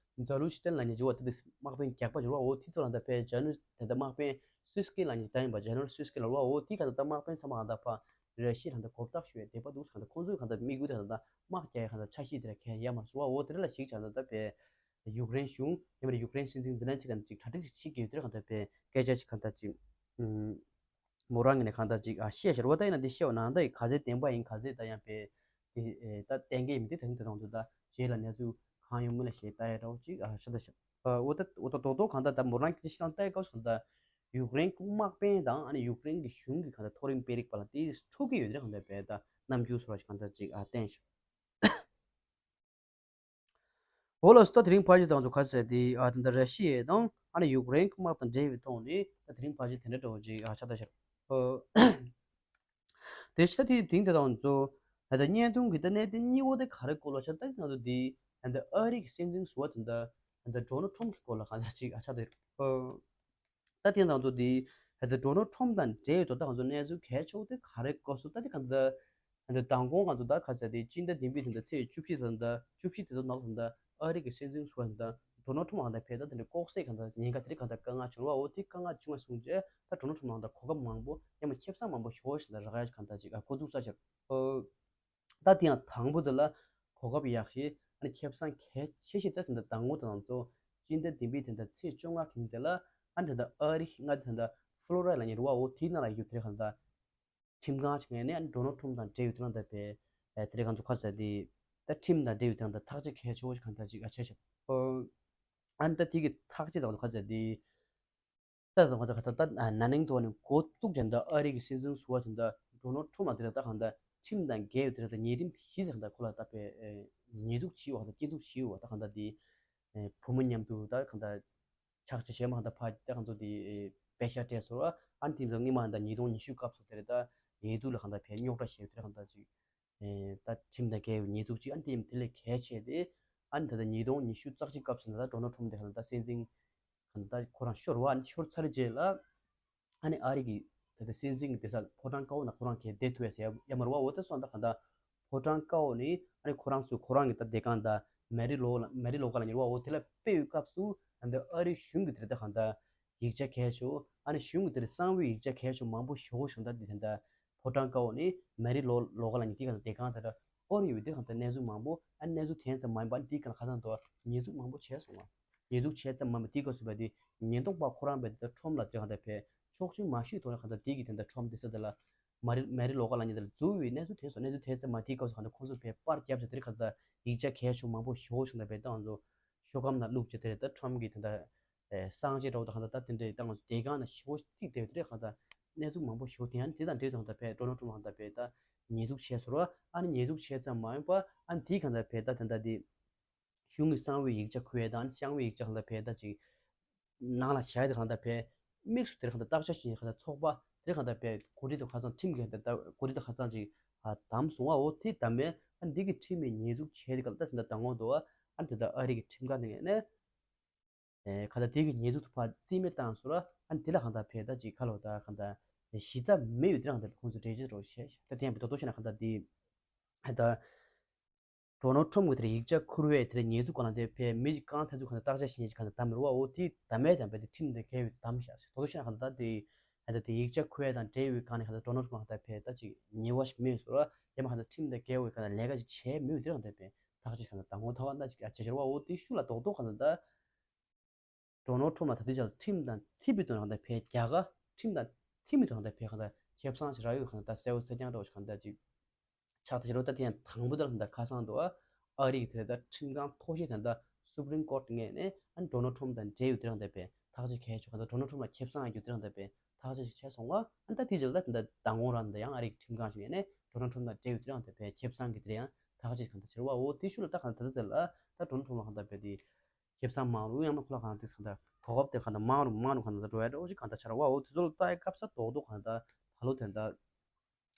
ཛ་ལུ་ཤི་ཏན་ལབ་མཁན་ཅིག་བ་དེ་དེ་དམག་དཔོན་རྒྱག་པ་ཅིག་རེད་བ། འོ་དེ་ཚོ་ལ་ད་ལྟ་བས་ཇེ་ནེ་རལ་ད་ལྟ་དམག་དཔོན་སུ་སི་ཀི་ལབ་མཁན་ད་ཡིན་པ། ཇེ་ནེ་རལ་སུ་སི་ཀི་ལབ་བ། འོ་དེ་གང་ལྟར་ད་དམག་དཔོན་ཚང་མ་གང་ལྟར་ཕ་ར་ཤི་ཡ་ལ་གང་ལྟར་གོ་བརྡ་ཞུ་ཡ་དེ་པ་འདུག་གང་ལྟར་ཁོང་ཚོས་གང་ལྟར་དམིགས་ཡུལ་དེ་གང་ལྟར་དམག་རྒྱག་ཡ་གང་ལྟར་འཆར་གཞི་དེ་ལ་གལ་ཡ་མ་སོང་བ། འོ་དེ་རེ་ལ་ཞིག་ཆགས་ད་ལྟ་བས་ཡུཀ་རེན་གཞུང་ཡང་མིན་ཡུཀ་རེན་སྲིད་འཛིན་ཛེ་ལན་སི་ཀི་གང་ལྟར་ཅིག་གྲ་སྒྲིག་ཅིག་བྱེད་ཀྱི་ཡོད་དེ་གང་ལྟར་བས་སྐད་ཆ་ཅིག་གང་ལྟར་ཅིག་མོ་རང་ངོས་ནས་གང་ལྟར་ཅིག་ཨ་བཤད་ཤར་བ་ད་ཡིན་ན་འདི་བཤད་བ་ནང་ད་ཡིན་ག་ཚད་བདེན་པ་ཡིན་ག་ཚད་ད་ཡང་པའི་དེ་ད་གཏན་འཁེལ་མི་དེ་ད་ཡིན་དེ་དང་དུ་ད་རྗེས་ལ་གནས་ཚུལ་གང་ཡོང་མིན་ལ་ཞེས་ལྟ་ཡ་འདྲ་བོ་ཅིག་ཨ་ཤ་ད་ཤ་འོ་ད་འོ་ད་རྡོག་རྡོག་གང་ལྟར་ད་མོ་རང་གི་ཤི་ལང་ལྟ་ཡ་སྐབས་སུ་གང་ལྟར་ཡུཀ་རེན་གྱི་དམག་དཔོན་དང་ཨ་ནི་ཡུཀ་རེན་གྱི་གཞུང་གི་གང་ལྟར་མཐོ་རིམ་དཔོན་རིགས་བར་ལ་དེ་ཐུག་གི་ཡོད་དེ་གང་ལྟར་པའི་ད་རྣམ་འགྱུར་སོགས་ལ་གང་ལྟར་ཅིག་ཨ་བསྟན་ཤག་འོ་ལགས་སོ། ད་དེ་རིང་ཕལ་ཆེར་དང་ཚོ་ག་ཟེར་དེ་ཨ་ད་ད་ར་ཤི་ཡ་དང་ཨ་ནི་ཡུཀ་རེན་གྱི་དམག་དང་འབྲེལ་བའི་ཐོག་ནས་ད་དེ་རིང་ཕལ་ཆེར་དེ་འདྲ་འདྲ་བོ་ཅིག་ཨ་ཆགས་ད་ཤར། དེ་ཕྱི་ད་དེ་དེང་དེ་དང་ཚོ་ད་ད་བརྙན་ཐུང་གི་ད་གནད་དོན་གཉིས་པོ་དེ་ག་རེ་སྐོར་ལ་ཆགས་ད་ང་ཚོ་དེ་ད་ཨ་རི་གི་སྲིད་འཛིན་ཟུར་པ་དེ་ད་ད་ཌོ་ནལ་ཊམ་གི་སྐོར་ལ་ག་འདྲ་ཅིག་ཨ་ཆགས་ད་ཤར། ད་དེ་ནང་དུ་དེ་ཧ་ད་ཌོ་ནལ་ཊམ་དང་འབྲེལ་ཡོད་དོ། ད་ང་ཚོ་གནས་ཚུལ་གལ་ཆེ་བོ་དེ་ག་རེ་སྐོར་སུ་ད་དེ་ག་ད་ད་མདང་དགོང་ང་ཚོ་ད་ག་ཟེར་དེ་སྤྱི་ཟླ་བདུན་པའི་དེ་འདྲ་ཚེས་བཅུ་བཞི་ཚོ་ད་བཅུ་བཞི་དེ་ཚོ་ནང་ལ་ད་ཨ་རི་གི་སྲིད་འཛིན་ཟུར་པ་ད་ཌོ་ནལ་ཊམ་ང་ད་ཕེ་ད་དེ་འདྲ་ལྐོག་ཟ་ག་ད་ཉེན་ཁ་དེ་རིགས་ག་ད་དཀའ་ངལ་བྱུང་བ། འོ་དེ་དཀའ་ངལ་བྱུང་བ་སོང་རྗེས་ད་ཌོ་ནལ་ཊམ་ང་ད་གོ་སྐབས་མང་པོ་ཡང་མ་ཁེ་བཟང་མང་པོ་ཞོ་ཞིག་ད་རག་ཡ་ག་ད་ཅིག་ཨ་འགོ་འཛུགས་ས་ཆེར། ད་དེ་ཡང་དང་པོ་དེ་ལ་གོ་སྐབས་ཡག་ཤོས་ཨ་ནི་ཁེ་བཟང་གལ་ཆེ་ཤོས་ད་དེ་འདྲ་དང་པོ་དང་ཚོ་སྤྱི་ཟླ་བདུན་པའི་དེ་འདྲ་ཚེས་བཅོ་ལྔ་དེ་འདྲ་ལ་ཨ་ནི་དེ་འདྲ་ཨ་རི་ང་དེ་འདྲ་ཕ་ལོ་ར་ལ་ཉེ་རུ་བ་འོ་དེའི་ནང་ལ་ཡོད་དེ་གང་ད་ཁྲིམས་ཁང་ཆེ་ངས་ནས་ཨ་ནི་ཌོ་ནལ་ཊམ་དང་འབྲེལ་ཡོད་དེ་ནང་ད་པའི་དེ་རེ་གང་ཚོ་ཁ་ཟེར་དེ་ད་ཁྲིམས་དང་འབྲེལ་ཡོད་དེ་གང་ད་ཐག་གཅོད་གལ་ཆེ་བོ་ཞིག་གང་ད་ཅིག་ཨ་ཆེ་ཆེ་ཨ་ནི་ད་དེ་གི་ཐག་གཅོད་དང་ཁ་ཟེར་དེ། ད་དང་ད་ད་ད་ན་ནིང་ཐོག་ནས་འགོ་བཙུགས་ཀྱང་ད་ཨ་རི་གི་སྲིད་འཛིན་ཟུར་པ་དེ་འདྲ་ཌོ་ནལ་ཊམ་ལ་དེ་ལ་ད་གང་ད་ཁྲིམས་དང་འགལ་ཡོད་དེ་ལ་ད་ཉེས་ཁྲིམས་བཞི་ཟེར་གང་ད་ཁོ་ལ་ད་པའི་ཉེས་འཛུགས་བྱས་ཡོད་ད་སྐྱོན་འཛུགས་བྱས་ཡོད་ད་གང་ད་དེ་བུ་མོ་མཉམ་དུ་ད་གང་ད་ཆགས་ཅི་བྱས་མ་གང་ད་ཕ་ད་གང་ཚོ་དེ་པེ་ཤ་སྤྲད་སོང་ཨ་ནི་དེ་ཚོ་སྔོན་མ་ད་ཉིས་སྟོང་ཉི་ཤུ་སྐབས་སུ་དེ་ལ་ད་ཡེ་དུ་ལ་གང་ད་ཕའི་རྙོག་དྲ་བྱས་ཡོད་དེ་གང་ད་ཅིག་ད་ཁྲིམས་དང་འགལ་བའི་ཉེས་འཛུགས་ཅིག་ཨ་ནི་དེ་དེ་ལས་གལ་ཆེ་སྟེ་ཨ་ནི་ད་ལྟ་ཉིས་སྟོང་ཉི་ཤུ་རྩ་གཅིག་སྐབས་སུ་ད་ལྟ་ཌོ་ནལ་ཊམ་དེ་ཧ་ལ་ད་སྲིད་འཛིན་ག་ད་ཁོ་རང་ཤོར་བ་ཨ་ནི་ཤོར་ཚར་རྗེས་ལ་ཨ་ནི་ཨ་རི་གི་ད་ལྟ་སྲིད་འཛིན་གྱི་བདེ་ས་ཕོ་བྲང་དཀར་པོ་ན་ཁོ་རང་གིས་བསྡད་ཐུབ་ཡ་ཟེར་ཡ་མ་རེད་བ། འོ་དེ་སོང་ད་ག་ད་ཕོ་བྲང་དཀར་པོ་ནི་ཨ་ནི་ཁོ་རང་ཚོ་ཁོ་རང་གི་ད་བསྡད་ཁང་ད་མེ་རི་ལོ་ལ་མེ་རི་ལོ་ག་ལ་ཉེ་རུ་བ་འོ་དེ་ལ་སྤེལ་བའི་སྐབས་སུ་ད་ལྟ་ཨ་རི་གཞུང་གི་དེ་ལ་ད་ག་ད་ཡིག་ཆ་གལ་ཆེ་བོ་ཨ་ནི་གཞུང་གི་དེར་གསང་བའི་ཡིག་ཆ་གལ་ཆེ་བོ་མང་པོ་ཞེ་པོ་ཞིག་ད་འདི་དེ་འདྲ་ཕོ་བྲང་དཀར་པོ་ནི་མེ་རི་ལོ་ལོ་ག་ལ་ནི་དེ་ག་ལ་བསྡད་ཁང་དེ་འདྲ་ཨོ་རི་ཡོད་དེ་གང་ལྟར་གནས་ཚུལ་མང་པོ་ཨ་ནི་གནས་ཚུལ་དེ་ཙམ་མ་ཡིན་པ་ཨ་ནི་དེ་ག་ལ་ཁ་སང་དུ་ཉེས་འཛུགས་མང་པོ་བྱས་སོང་བ། ཉེས་འཛུགས་བྱས་ཙམ་མ་ཡིན་པ་དེ་ག་སུ་བ་དེ་ཉེན་རྟོག་པ་ཁོ་རང་བས་དེ་ཁྲོམ་ལ་དེ་གང་ལྟར་ཕེ་ཆོག་མཆན་མ་ཞུས་ཐོག་ནས་གང་ལྟར་དེ་གི་དེ་འདྲ་ཁྲོམ་དེ་ས་དེ་ལ་མ་རི་མེ་རི་ལོ་ག་ལ་ནི་དེ་ལ་འཛུལ་བའི་གནས་ཚུལ་དེ་སོང་གནས་ཚུལ་དེ་ཙམ་མ་དེ་ག་སུ་གང་ལྟར་ཁོང་ཚོ་ཕེ་པར་བརྒྱབ་ཚེ་དེ་གང་ལྟར་ཡིག་ཆ་གལ་ཆེ་མང་པོ་ཞེ་པོ་ཞིག་ལ་བས་ད་ང་ཚོ་ཤོ་གམ་ན་བླུགས་བྱས་དེ་རེད་ད་ཁྲོམ་གི་དེ་འདྲ། ཨེ་གསང་སྤྱོད་འདྲ་བོ་དང་གང་ལྟར་ད་དེ་འདྲའི་ད་ང་ཚོ་དེ་གང་ན་ཞེ་པོ་གཅིག་དེ་རེད་གང་ལྟར་གནས་ཚུལ་མང་པོ་ཞེ་པོ་དེ་ཡང་དེ་དང་འབྲེལ་དང་ད་ཕེ་ཌོ་ནལ་ཊམ་གང་ལྟར་ཕེ་ད་ཉེས་འཛུགས་བྱས་སོང་ར་ཨ་ནི་ཉེས་འཛུགས་བྱས་ཙམ་མ་ཡིན་པ་ཨ་ནི་དེ་གང་ལྟར་ཕེ་ད་དེ་འདྲ་དེ་གཞུང་གི་གསང་བའི་ཡིག་ཆ་ཁུར་ཡས་དང་ཨ་ནི་གསང་བའི་ཡིག་ཆ་གང་ལྟར་ཕེ་ད་ཅིག་ནང་ལ་བཞག་ཡས་དེ་གང་ལྟར་ཕེ་དམིགས་སུ་དེར་གང་ལྟར་བརྟག་དཔྱད་བྱེད་གང་ལྟར་ཚོགས་པ་དེར་གང་ལྟར་ཕེ་འགོ་ཁྲིད་དང་ཁ་སང་ཁྲིམས་ཀྱི་ད་འགོ་ཁྲིད་དང་ཁ་སང་ཅིག་བདམས་སོང་བ་འོ་དེ་བདམས་མེད་ཨ་ནི་འདི་གི་ཁྲིམས་མེད་ཉེས་འཛུགས་བྱས་དེ་གང་ལྟར་དེ་འདྲ་དང་འོང་དུ་ཨ་ནི་དེ་ལྟར་ཨ་རི་གི་ཁྲིམས་ཁང་ནས་ནས། ཨེ་ཁ་ད་དེ་གི་ཉེས་འཛུགས་ཕར་རྩིས་མེད་བཏང་སོང་ར་ཨ་ནི་དེ་ལ་གང་ལྟར་ཕེ་ད་ཅིག་ཁ་ལོ་ད་གང་ལྟར་གཞི་རྩ་མེད་ཡོད་དེ་རང་དེ་ལ་ཁོང་ཚོ་འགྲེལ་བརྗོད་རོགས་བྱས་ཤག་ད་དེ་ཡང་པའི་དོ་དོ་བྱས་ན་གང་ལྟར་དེ་ཨ་ད་ཌོ་ནལ་ཊམ་གི་དེར་ཡིག་ཆ་ཁུར་བའི་དེར་ཉེས་འཛུགས་གང་ལ་དེ་ཕེ་མི་ཅིག་གང་ཐད་ཚུགས་གང་ལྟར་བརྟག་དཔྱད་བྱེད་མཁན་ཅིག་གང་ལྟར་དམ་རུ་བ་འོ་དེ་དམ་མེད་དམ་པའི་དེ་ཁྲིམས་དེ་འགལ་བའི་དམ་བཞག་ཤག་དོ་དོ་བྱས་ན་གང་ལྟར་དེ་ཨ་ད་དེ་ཡིག་ཆ་ཁུར་བ་དང་འབྲེལ་བའི་གང་ནས་གང་ལྟར་ཌོ་ནལ་ཊམ་གང་ལྟར་ཕེ་ད་ཅིག་ཉེས་པ་ཞིག་མེད་སོང་ར་ཡང་མ་གང་ལྟར་ཁྲིམས་དེ་འགལ་བའི་གང་ལྟར་ལས་ཀ་ཅིག་བྱས་མེད་དེ་གང་ལྟར་ཕེ་ཐག་ཅིག་གང་ལྟར་དང་པོ་ཐག་ག་ད་ཅིག་ཨ་ཅེ་ཤར་བ་འོ་དེ་ཤུགས་ལ་རྡོག་རྡོག་གང་ལྟར་ད། ཌོ་ནལ་ཊམ་ལ་ད་ལྟའི་ཆར་ཁྲིམས་དང་མཐུན་པའི་དོན་ལ་ད་ཕེ་རྒྱ་གར་ཁྲིམས་དང་མཐུན་པའི་དོན་ལ་ད་ཕེ་གང་ལྟར་ཁེ་བཟང་ཞིག་རག་ཡོད་གང་ལྟར་གསལ་བོ་གསལ་རྐྱང་འདྲ་བོ་ཞིག་གང་ལྟར་ཅིག་ཆགས་ད་ཕྱི་ལོ་ད་དེ་ཡང་དང་པོ་ད་ལ་ད་ཁ་སང་དུ་ཨ་རི་གི་དེ་ད་ཁྲིམས་ཁང་མཐོ་ཤོས་ད་ད་ Supreme Court ངོས་ནས་ཨ་ནི་Donald Trump དང་འབྲེལ་ཡོད་དེ་རང་དེ་བས་ཐག་གཅོད་གལ་ཆེ་ག་ད་Donald Trump ལ་ཁེ་བཟང་ཡོད་དེ་རང་དེ་བས་ཐག་གཅོད་ཅིག་བྱས་སོང་བ། ཨ་ནི་ད་དེ་རྗེས་ལ་ད་དེ་འདྲ་མདང་དགོང་རང་དེ་ཡང་ཨ་རིའི་ཁྲིམས་ཁང་ཞིག་ངོས་ནས་Donald Trump དང་འབྲེལ་ཡོད་དེ་རང་དེ་བས་ཁེ་བཟང་གི་དེ་རེད་ཡང་ཐག་གཅོད་གང་ལྟར་བྱས་རེད་བ། འོ་དེ་ཤུལ་ལ་ད་གང་ལྟར་ད་ལྟ་དེ་ལ་ད་Donald Trump ལ་གང་ལྟར་བས་དེ་ཁེ་བཟང་མང་རུ་ཡང་ན་ཁོ་ལ་གང་ལྟར་དེ་གང་ལྟར་གོ་སྐབས་དེ་གང་ལྟར་མང་རུ་མང་རུ་གང་ལྟར་འགྲོ་བའི་འགྲོ་ཅིག་གང་ལྟར་བྱས་རེད་བ། འོ་དེ་ཚོ་ལ་ལྟ་ཡ་སྐབས་ས་རྡོག་རྡོག་གང་ལྟར་ད་ལོ་དེ་ལྟར་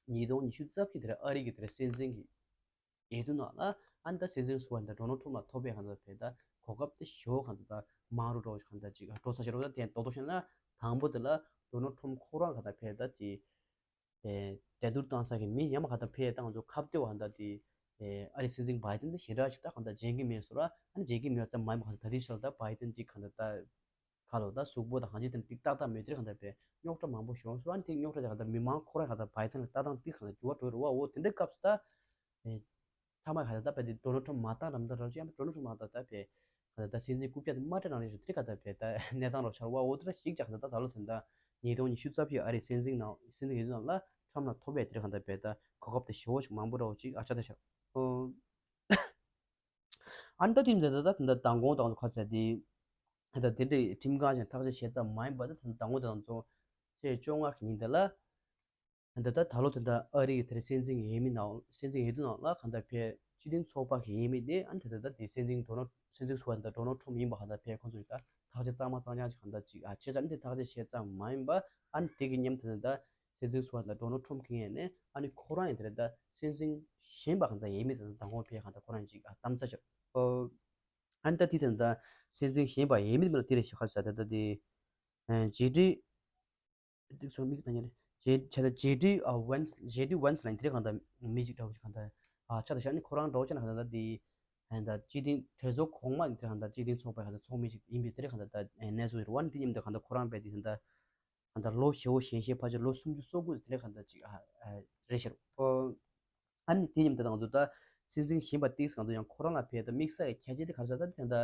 ཉིས་སྟོང་ཉི་ཤུ་རྩ་བཞི་དེར་ཨ་རི་གི་དེར་སྲིད་འཛིན་གྱི་འོས་བསྡུ་ནང་ལ་ཨ་ནི་ད་སྲིད་འཛིན་ཟུར་པ་འདི་Donald Trump ལ་ཐོབ་པའི་གང་ལྟར་བས་ད་གོ་སྐབས་དེ་ཞེ་པོ་གང་ལྟར་ད་མང་རུ་འགྲོ་གང་ལྟར་ཅིག་འགྲོ་ས་ཞེ་པོ་ད་དེ་རྡོག་རྡོག་བཤད་ན་དང་པོ་དེ་ལ་Donald Trump ཁོ་རང་གང་ལྟར་བས་ད་ཅིག་ཨེ་འགྲན་བསྡུར་བཏང་ས་གི་མི་ཡང་མ་གང་ལྟར་བས་ད་ང་ཚོ་ཁ་གཏད་གང་ལྟར་དེ་ཨེ་ཨ་རི་སྲིད་འཛིན་Biden དེ་ཞེ་དྲག་ཅིག་ད་གང་ལྟར་མཇལ་གི་མེད་ཟེར་བ། ཨ་ནི་མཇལ་གི་མེད་ཙམ་མ་ཡིན་པ་གང་ལྟར་ད་ལྟའི་ཆར་ད་Biden ཅིག་གང་ལྟར་ད། ཁ་ལོ་ད་གཟུགས་པོ་དང་གང་ཅི་དེ་ཏིག་ཏག་ཏག་མེད་དེ་གང་ལྟར་བས་རྙོག་དྲ་མང་པོ་བྱུང་སོང་། ཨ་ནི་དེ་རྙོག་དྲ་དེ་གང་ལྟར་མི་མང་ཁོ་རང་གང་ལྟར་Biden ལ་ལྟ་སྟངས་ཏིག་གང་ལྟར་འགྱུར་བ་འགྲོ་རུ་བ། འོ་དེ་འདྲའི་སྐབས་སུ་ད་ཨེ་ཐ་མ་གང་ལྟར་ད་བས་དེ་Donald Trump མ་བཏང་རམ་ད་ར་ཅི་ཡང་Donald Trump མ་བཏང་ད་བས་གང་ལྟར་ད་སྲིད་འཛིན་རྐུབ་བཀྱག་དེ་མ་སྤྲད་རང་རེད་དེ་གང་ལྟར་བས་ད་གནས་སྟངས་རོ་ཆར་བ། འོ་དེ་འདྲ་ཞིག་ཅག་གང་ལྟར་ད་ད་ལོ་དེ་འདྲ་ཉིས་སྟོང་ཉི་ཤུ་རྩ་བཞི་ཨ་རི་སྲིད་འཛིན་ནང་སྲིད་འཛིན་འོས་བསྡུ་ནང་ལ་Trump ལ་ཐོབ་པའི་དེ་གང་ལྟར་བས་ད་གོ་སྐབས་དེ་ཞེ་པོ་ཞིག་མང་པོ་འདྲ་བོ་ཅིག་ཨ་ཆགས་ད་ཤག་ཨོ། ཨ་ནི་ད་དུས་འདི་ད་ད་ད་མདང་དགོང་དང་ཁ་ཟེར་དེ། ད་དེ་འདྲའི་ཁྲིམས་ཁང་ཞིག་ཐག་གཅོད་བྱས་ཙམ་མ་ཡིན་པ་ད་ད་མདང་དགོང་དང་ཚོ་ཚེས་བཅོ་ལྔ་གི་ཉིན་དེ་ལ། ད་ད་ད་ལོ་དེ་ད་ཨ་རི་གི་དེར་སྲིད་འཛིན་འོས་མི་ནང་སྲིད་འཛིན་འོས་བསྡུ་ནང་ལ་གང་ལྟར་བས་སྤྱི་མཐུན་ཚོགས་པ་གི་འོས་མི་དེ་ཨ་ནི་ད་ད་ད་དེ་སྲིད་འཛིན་Donald སྲིད་འཛིན་ཟུར་པ་ད་Donald Trump ཡིན་པ་གང་ལྟར་བས་ཁོང་ཚོ་ད་ཐག་གཅོད་གཙང་མ་གཙང་རྐྱང་ཅིག་གང་ལྟར་ཅིག་ཨ་བྱས་ཙང་ཨ་ནི་དེ་ཐག་གཅོད་བྱས་ཙམ་མ་ཡིན་པ་ཨ་ནི་དེ་གི་མཉམ་དེ་ད་ད། སྲིད་འཛིན་ཟུར་པ་དང་Donald Trump གི་ངོས་ནས་ཨ་ནི་ཁོ་རང་ཡང་དེ་རེད་ད་སྲིད་འཛིན་གཞན་པ་གང་ལྟར་འོས་མི་དང་མདང་དགོང་བས་གང་ལྟར་ཁོ་རང་ཅིག་ཨ་གཏམ་ཚ་ཆོད། ཨོ། ཨ་ནི་ད་དེ་དེ་ད་སྲིད་འཛིན་གཞན་པ་འོས་མི་མི་ལ་དེ་རེད་ཞེས་ཁ་ས་ད་ད་དེ་ཇེ་ཌི་དེ་ཚོ་མིག་ད་ཉེ་རེད་ཇེ་ཆ་ད་ཇེ་ཌི་ཨ་ཝན་སི་ཇེ་ཌི་ཝན་སི་ལ་དེ་རེད་གང་ལྟར་མི་ཅིག་འདྲ་བོ་ཅིག་གང་ལྟར་ཨ་ཆ་ད་ཤ་ནི་ཁོ་རང་འདྲ་བོ་ཆ་ན་གང་ལྟར་ད་དེ་ཨ་ད་སྤྱི་མཐུན་གྲོས་ཚོགས་གོང་མ་དེ་རེད་གང་ལྟར་སྤྱི་མཐུན་ཚོགས་པའི་གང་ལྟར་ཚོགས་མི་ཅིག་ཡིན་པའི་དེ་རེད་གང་ལྟར་ད་གནས་ཚུལ་རེད་བ། ནི་དེ་མཉམ་དུ་གང་ལྟར་ཁོ་རང་བས་དེ་གང་ལྟར། གང་ལྟར་ལོ་ཞེ་པོ་གཞོན་ཤེས་ཕལ་ཆེར་ལོ་སུམ་ཅུ་སོ་དགུ་དེ་འདྲ་གང་ལྟར་ཅིག་ཨ་ཨ་རེད་ཤག་ཨོ། ཨ་ནི་དེ་མཉམ་དུ་ང་ཚོ་ད་སྲིད་འཛིན་གཞན་པ་ཏིག་ང་ཚོ་ཡང་ཁོ་རང་ལ་ཕེབས་ད་དམིགས་བསལ་གྱི་ཁྱད་ཆོས་དེ་ག་རེ་ཟེར་ད་དེ་ད་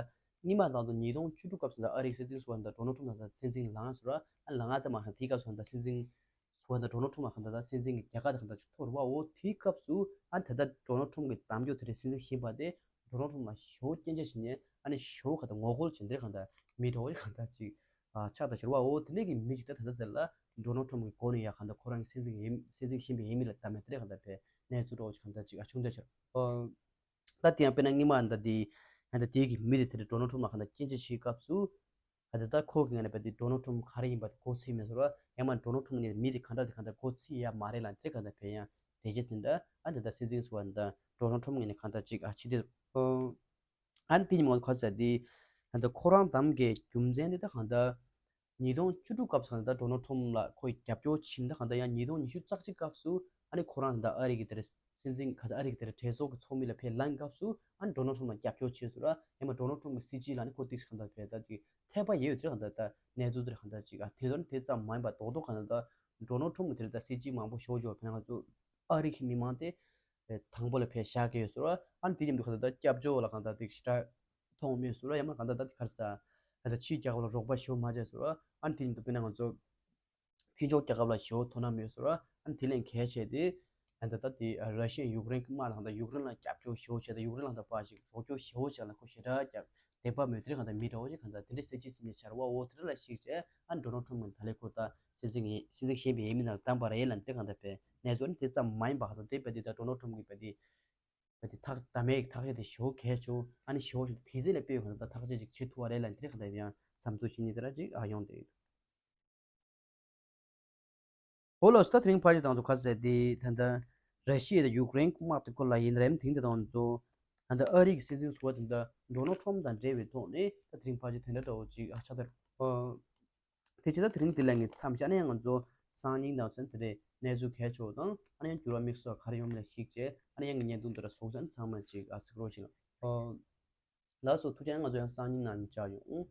སྔོན་མ་ང་ཚོ་ཉིས་སྟོང་བཅུ་དྲུག་སྐབས་སུ་ད་ཨ་རིའི་སྲིད་འཛིན་ཟུར་པ་ད་Donald Trump ད་སྲིད་འཛིན་ལངས་ཟེར་བ་ཨ་ལངས་ཚར་མ་ཤག་དེའི་སྐབས་སུ་ད་སྲིད་འཛིན་ཟུར་པ་ད་Donald Trump ལ་གང་ལྟར་ད་སྲིད་འཛིན་གྱི་རྒྱལ་ཁ་ད་གང་ལྟར་ཅིག་ཐོབ་རེད་བ། འོ་དེའི་སྐབས་སུ་ཨ་ད་ད་Donald Trump གི་གདམ་རྒྱུ་དེ་རེད། སྲིད་འཛིན་གཞན་པ་དེ་Donald Trump ལ་ཞེ་པོ་སྐྱོན་ཆ་བྱེད་ནས་ཨ་ནི་ཞེ་པོ་གང་ལྟར་ངོ་རྒོལ་བྱེད་འདིར་གང་ལྟར་མི་འདྲ་བོ་གང་ལྟར་ཅིག་ཨ་ཆགས་ད་ཤར་བ། འོ་དེ་འདྲས་ཀྱི་མི་ཞིག་ད་ད་ལྟ་དེ་ལ་Donald Trump གི་མགོ་ནས་ཡར་གང་ལྟར་ཁོ་རང་གི་སྲིད་འཛིན་ཡིན་སྲིད་འཛིན་གཞན་པའི་ཡིན་མིན་ལ་བལྟ་མེད་དེ་རེད་གང་ལྟར་བས་གནས་ཚུལ་འདྲ་བོ་ཞིག་གང་ལྟར་ཅིག་ཨ་བྱུང་ད་ཤར། ཨོ། ད་དེ་ཡང་དཔེར་ན་སྔོན་མ་ད་དེ་ད་དེ་གི་མི་དེ་དེ་རེད་Donald Trump ལ་གང་ལྟར་སྐྱོན་བརྗོད་བྱེད་སྐབས་སུ་ད་དེ་ད་ཁོ་གི་ངོས་ནས་བས་དེ་Donald Trump ག་རེ་ཡིན་པ་དེ་གོ་ཚོད་མེད་ཟེར་བ། ཡང་མ་Donald Trump ངོས་ནས་མི་དེ་གང་འདྲ་དེ་གང་ལྟར་གོ་ཚོད་ཡ་མ་རེད་ལ་དེ་གང་ལྟར་བས་ཡང་དེ་རྗེས་དེ་འདྲ་ཨ་དེ་ད་སྲིད་འཛིན་ཟུར་པ་ད་Donald Trump ངོས་ནས་གང་ལྟར་ཅིག་ཨ་ཕྱི་དེ། ཨོ། ཨ་ནི་དེ་ཉིན་མོ་ག་ཟེར་དེ། ད་ལྟ་ཁོ་རང་གདམ་གའི་རྒྱུ་མཚན་དེ་ད་གང་ལྟར། ཉིས་སྟོང་བཅུ་དྲུག་སྐབས་སུ་གང་ལྟར་Donald Trump ལ་ཁོའི་རྒྱབ་སྐྱོར་ཕྱིན་ད་གང་ལྟར་ཡང་ཉིས་སྟོང་ཉི་ཤུ་རྩ་གཅིག་སྐབས་སུ་ཨ་ནི་ཁོ་རང་ད་ཨ་རི་གི་དེར་སྲིད་འཛིན་ག་ས་ཨ་རི་གི་དེར་གྲོས་ཚོགས་ཀྱི་ཚོགས་མི་ལ་ཕེབས་ལངས་སྐབས་སུ་ཨ་ནི་Donald Trump ལ་རྒྱབ་སྐྱོར་བྱས་སོང་ར། ཡང་མ་Donald Trump གི་སྲིད་བྱུས་ལ་ནི་ཁོ་ཏིག་གང་ལྟར་ཕེབས་ད་ཅིག་འཐད་པ་ཡོད་དེ་གང་ལྟར་ད་གནས་ཚུལ་དེ་གང་ལྟར་ཅིག་ཨ་དེ་ཚོ་ནི་དེ་ཙམ་མ་ཡིན་པ་རྡོག་རྡོག་གང་ལྟར་ད་Donald Trump གི་དེར་ད་སྲིད་བྱུས་མང་པོ་ཞོག་ཞོག་ཕེབས་ང་ཚོ་ཨ་རི་གི་མི་མང་དེ། དང་པོ་ལ་ཕེབས་བཞག་གི་ཡོད་ཟེར་བ། ཨ་ནི་དེ་མཉམ་དུ་ག་ད་ལྟ་སྐྱབས་བཅོལ་བ་ལ་གང་ལྟར་དེ་ཞེ་དྲག་མཐོང་མེད་ཟེར་བ། ཡང་མ་གང་ལྟར་ད་དེ་ག་རེ་ཟ། ད་ལྟ་ཕྱིའི་རྒྱལ་ཁབ་ལ་རོགས་པ་ཞེ་པོ་མ་བྱས་ཟེར་བ། ཨ་ནི་དེ་མཉམ་དུ་དཔེར་ན་ང་ཚོ་མཐུན་ཕྱོགས་རྒྱལ་ཁབ་ལ་ཞེ་པོ་དོ་སྣང་མེད་ཟེར་བ། ཨ་ནི་དེ་ལས་གལ་ཆེ་དེ་ད་ལྟ་དེ་ར་ཤི་ཡ་ཡུཀ་རེན་དམག་ལ་གང་ལྟར་ཡུཀ་རེན་ལ་སྐྱབས་བཅོལ་ཞེ་པོ་བྱས་ད་ཡུཀ་རེན་ལ་གང་ལྟར་ཕར་ཞིག་རོགས་སྐྱོར་ཞེ་པོ་བྱས་ལ་ཁོ་ཞེ་དྲག་རྒྱབ། དད་པ་མོས་དེར་གང་ལྟར་མི་འདྲ་བོ་ཞིག་གང་ལྟར་དེ་འདྲའི་སྲིད་ཇུས་སྲིད་ཇུས་ཆར་བ་འོ་དེ་འདྲ་ལ་གཞིགས་བྱས་ཨ་ནི་Donald Trump གི་ད་ལས་ཁོ་ད་སྲིད་འཛིན་གྱི་སྲིད་འཛིན་གཞན་པའི་ཡིན་མིན་ལ་བདམས་པ་རེད་ལ་འདི་གང་ལྟར་བས་གནས་ཚུལ་ནི་དེ་ཙམ་མ་ཡིན་པ་གང་ལྟར་དེ་བས་དེ་ད་Donald Trump གི་བས་དེ་བས་དེ་ཐག་ད་མའི་ཐག་གཅོད་དེ་ཞོ་གལ་ཆུ་ཨ་ནི་ཞོ་ཞིག་དེ་ཚེ་ལས་དཔེ་གང་ལྟར་ཐག་གཅོད་ཅིག་བྱེད་ཐུབ་པ་རེད་ལ་འདི་གང་ལྟར་ཡང་བསམ་ཚུལ་ཞིག་ནི་དེ་འདྲ་ཅིག་ཨ་ཡོང་དེ་ཡོད། འོ་ལགས་སོ། ད་དེ་རིང་ཕལ་ཆེར་དང་ཚོ་ཁ་གསལ་དེ་ད་ལྟ་ར་ཤི་ཡ་དང་ཡུཀ་རེན་དམག་དེ་སྐོར་ལ་ཡིན་རེད། དེང་དེ་དང་ཚོ་ད་ལྟ་ཨ་རི་གི་སྲིད་འཛིན་ཟུར་པ་དེ་འདྲ་Donald Trump དང་འབྲེལ་བའི་ཐོག་ནས་ད་དེ་རིང་ཕལ་ཆེར་དེ་འདྲ་འདྲ་བོ་ཅིག་ཨ་ཆགས་ཐལ། དེ་བྱས་ད་དེ་རིང་འདི་ལ་ངས་མཚམས་བཞག་ནས་ང་ཚོ་སང་ཉིན་དང་ཚོན་དེ་རེད་གནས་ཚུལ་གལ་ཆེ་བ་དང་ཨ་ནི་ཡང་འགྱུར་བ་དམིགས་བསལ་ག་རེ་ཡོང་མིན་ལ་གཞིགས་བྱས་ཨ་ནི་ཡང་གི་བརྙན་ཐུང་འདི་ར་གཟུགས་ཅན་ཚང་མ་ཅིག་ཨ་གཟིགས་རོགས་བྱེད། ལགས་སོ། ཐུགས་རྗེ་ཆེ། ང་ཚོ་ཡང་སང་ཉིན་ནང་མཇལ་ཡོང་།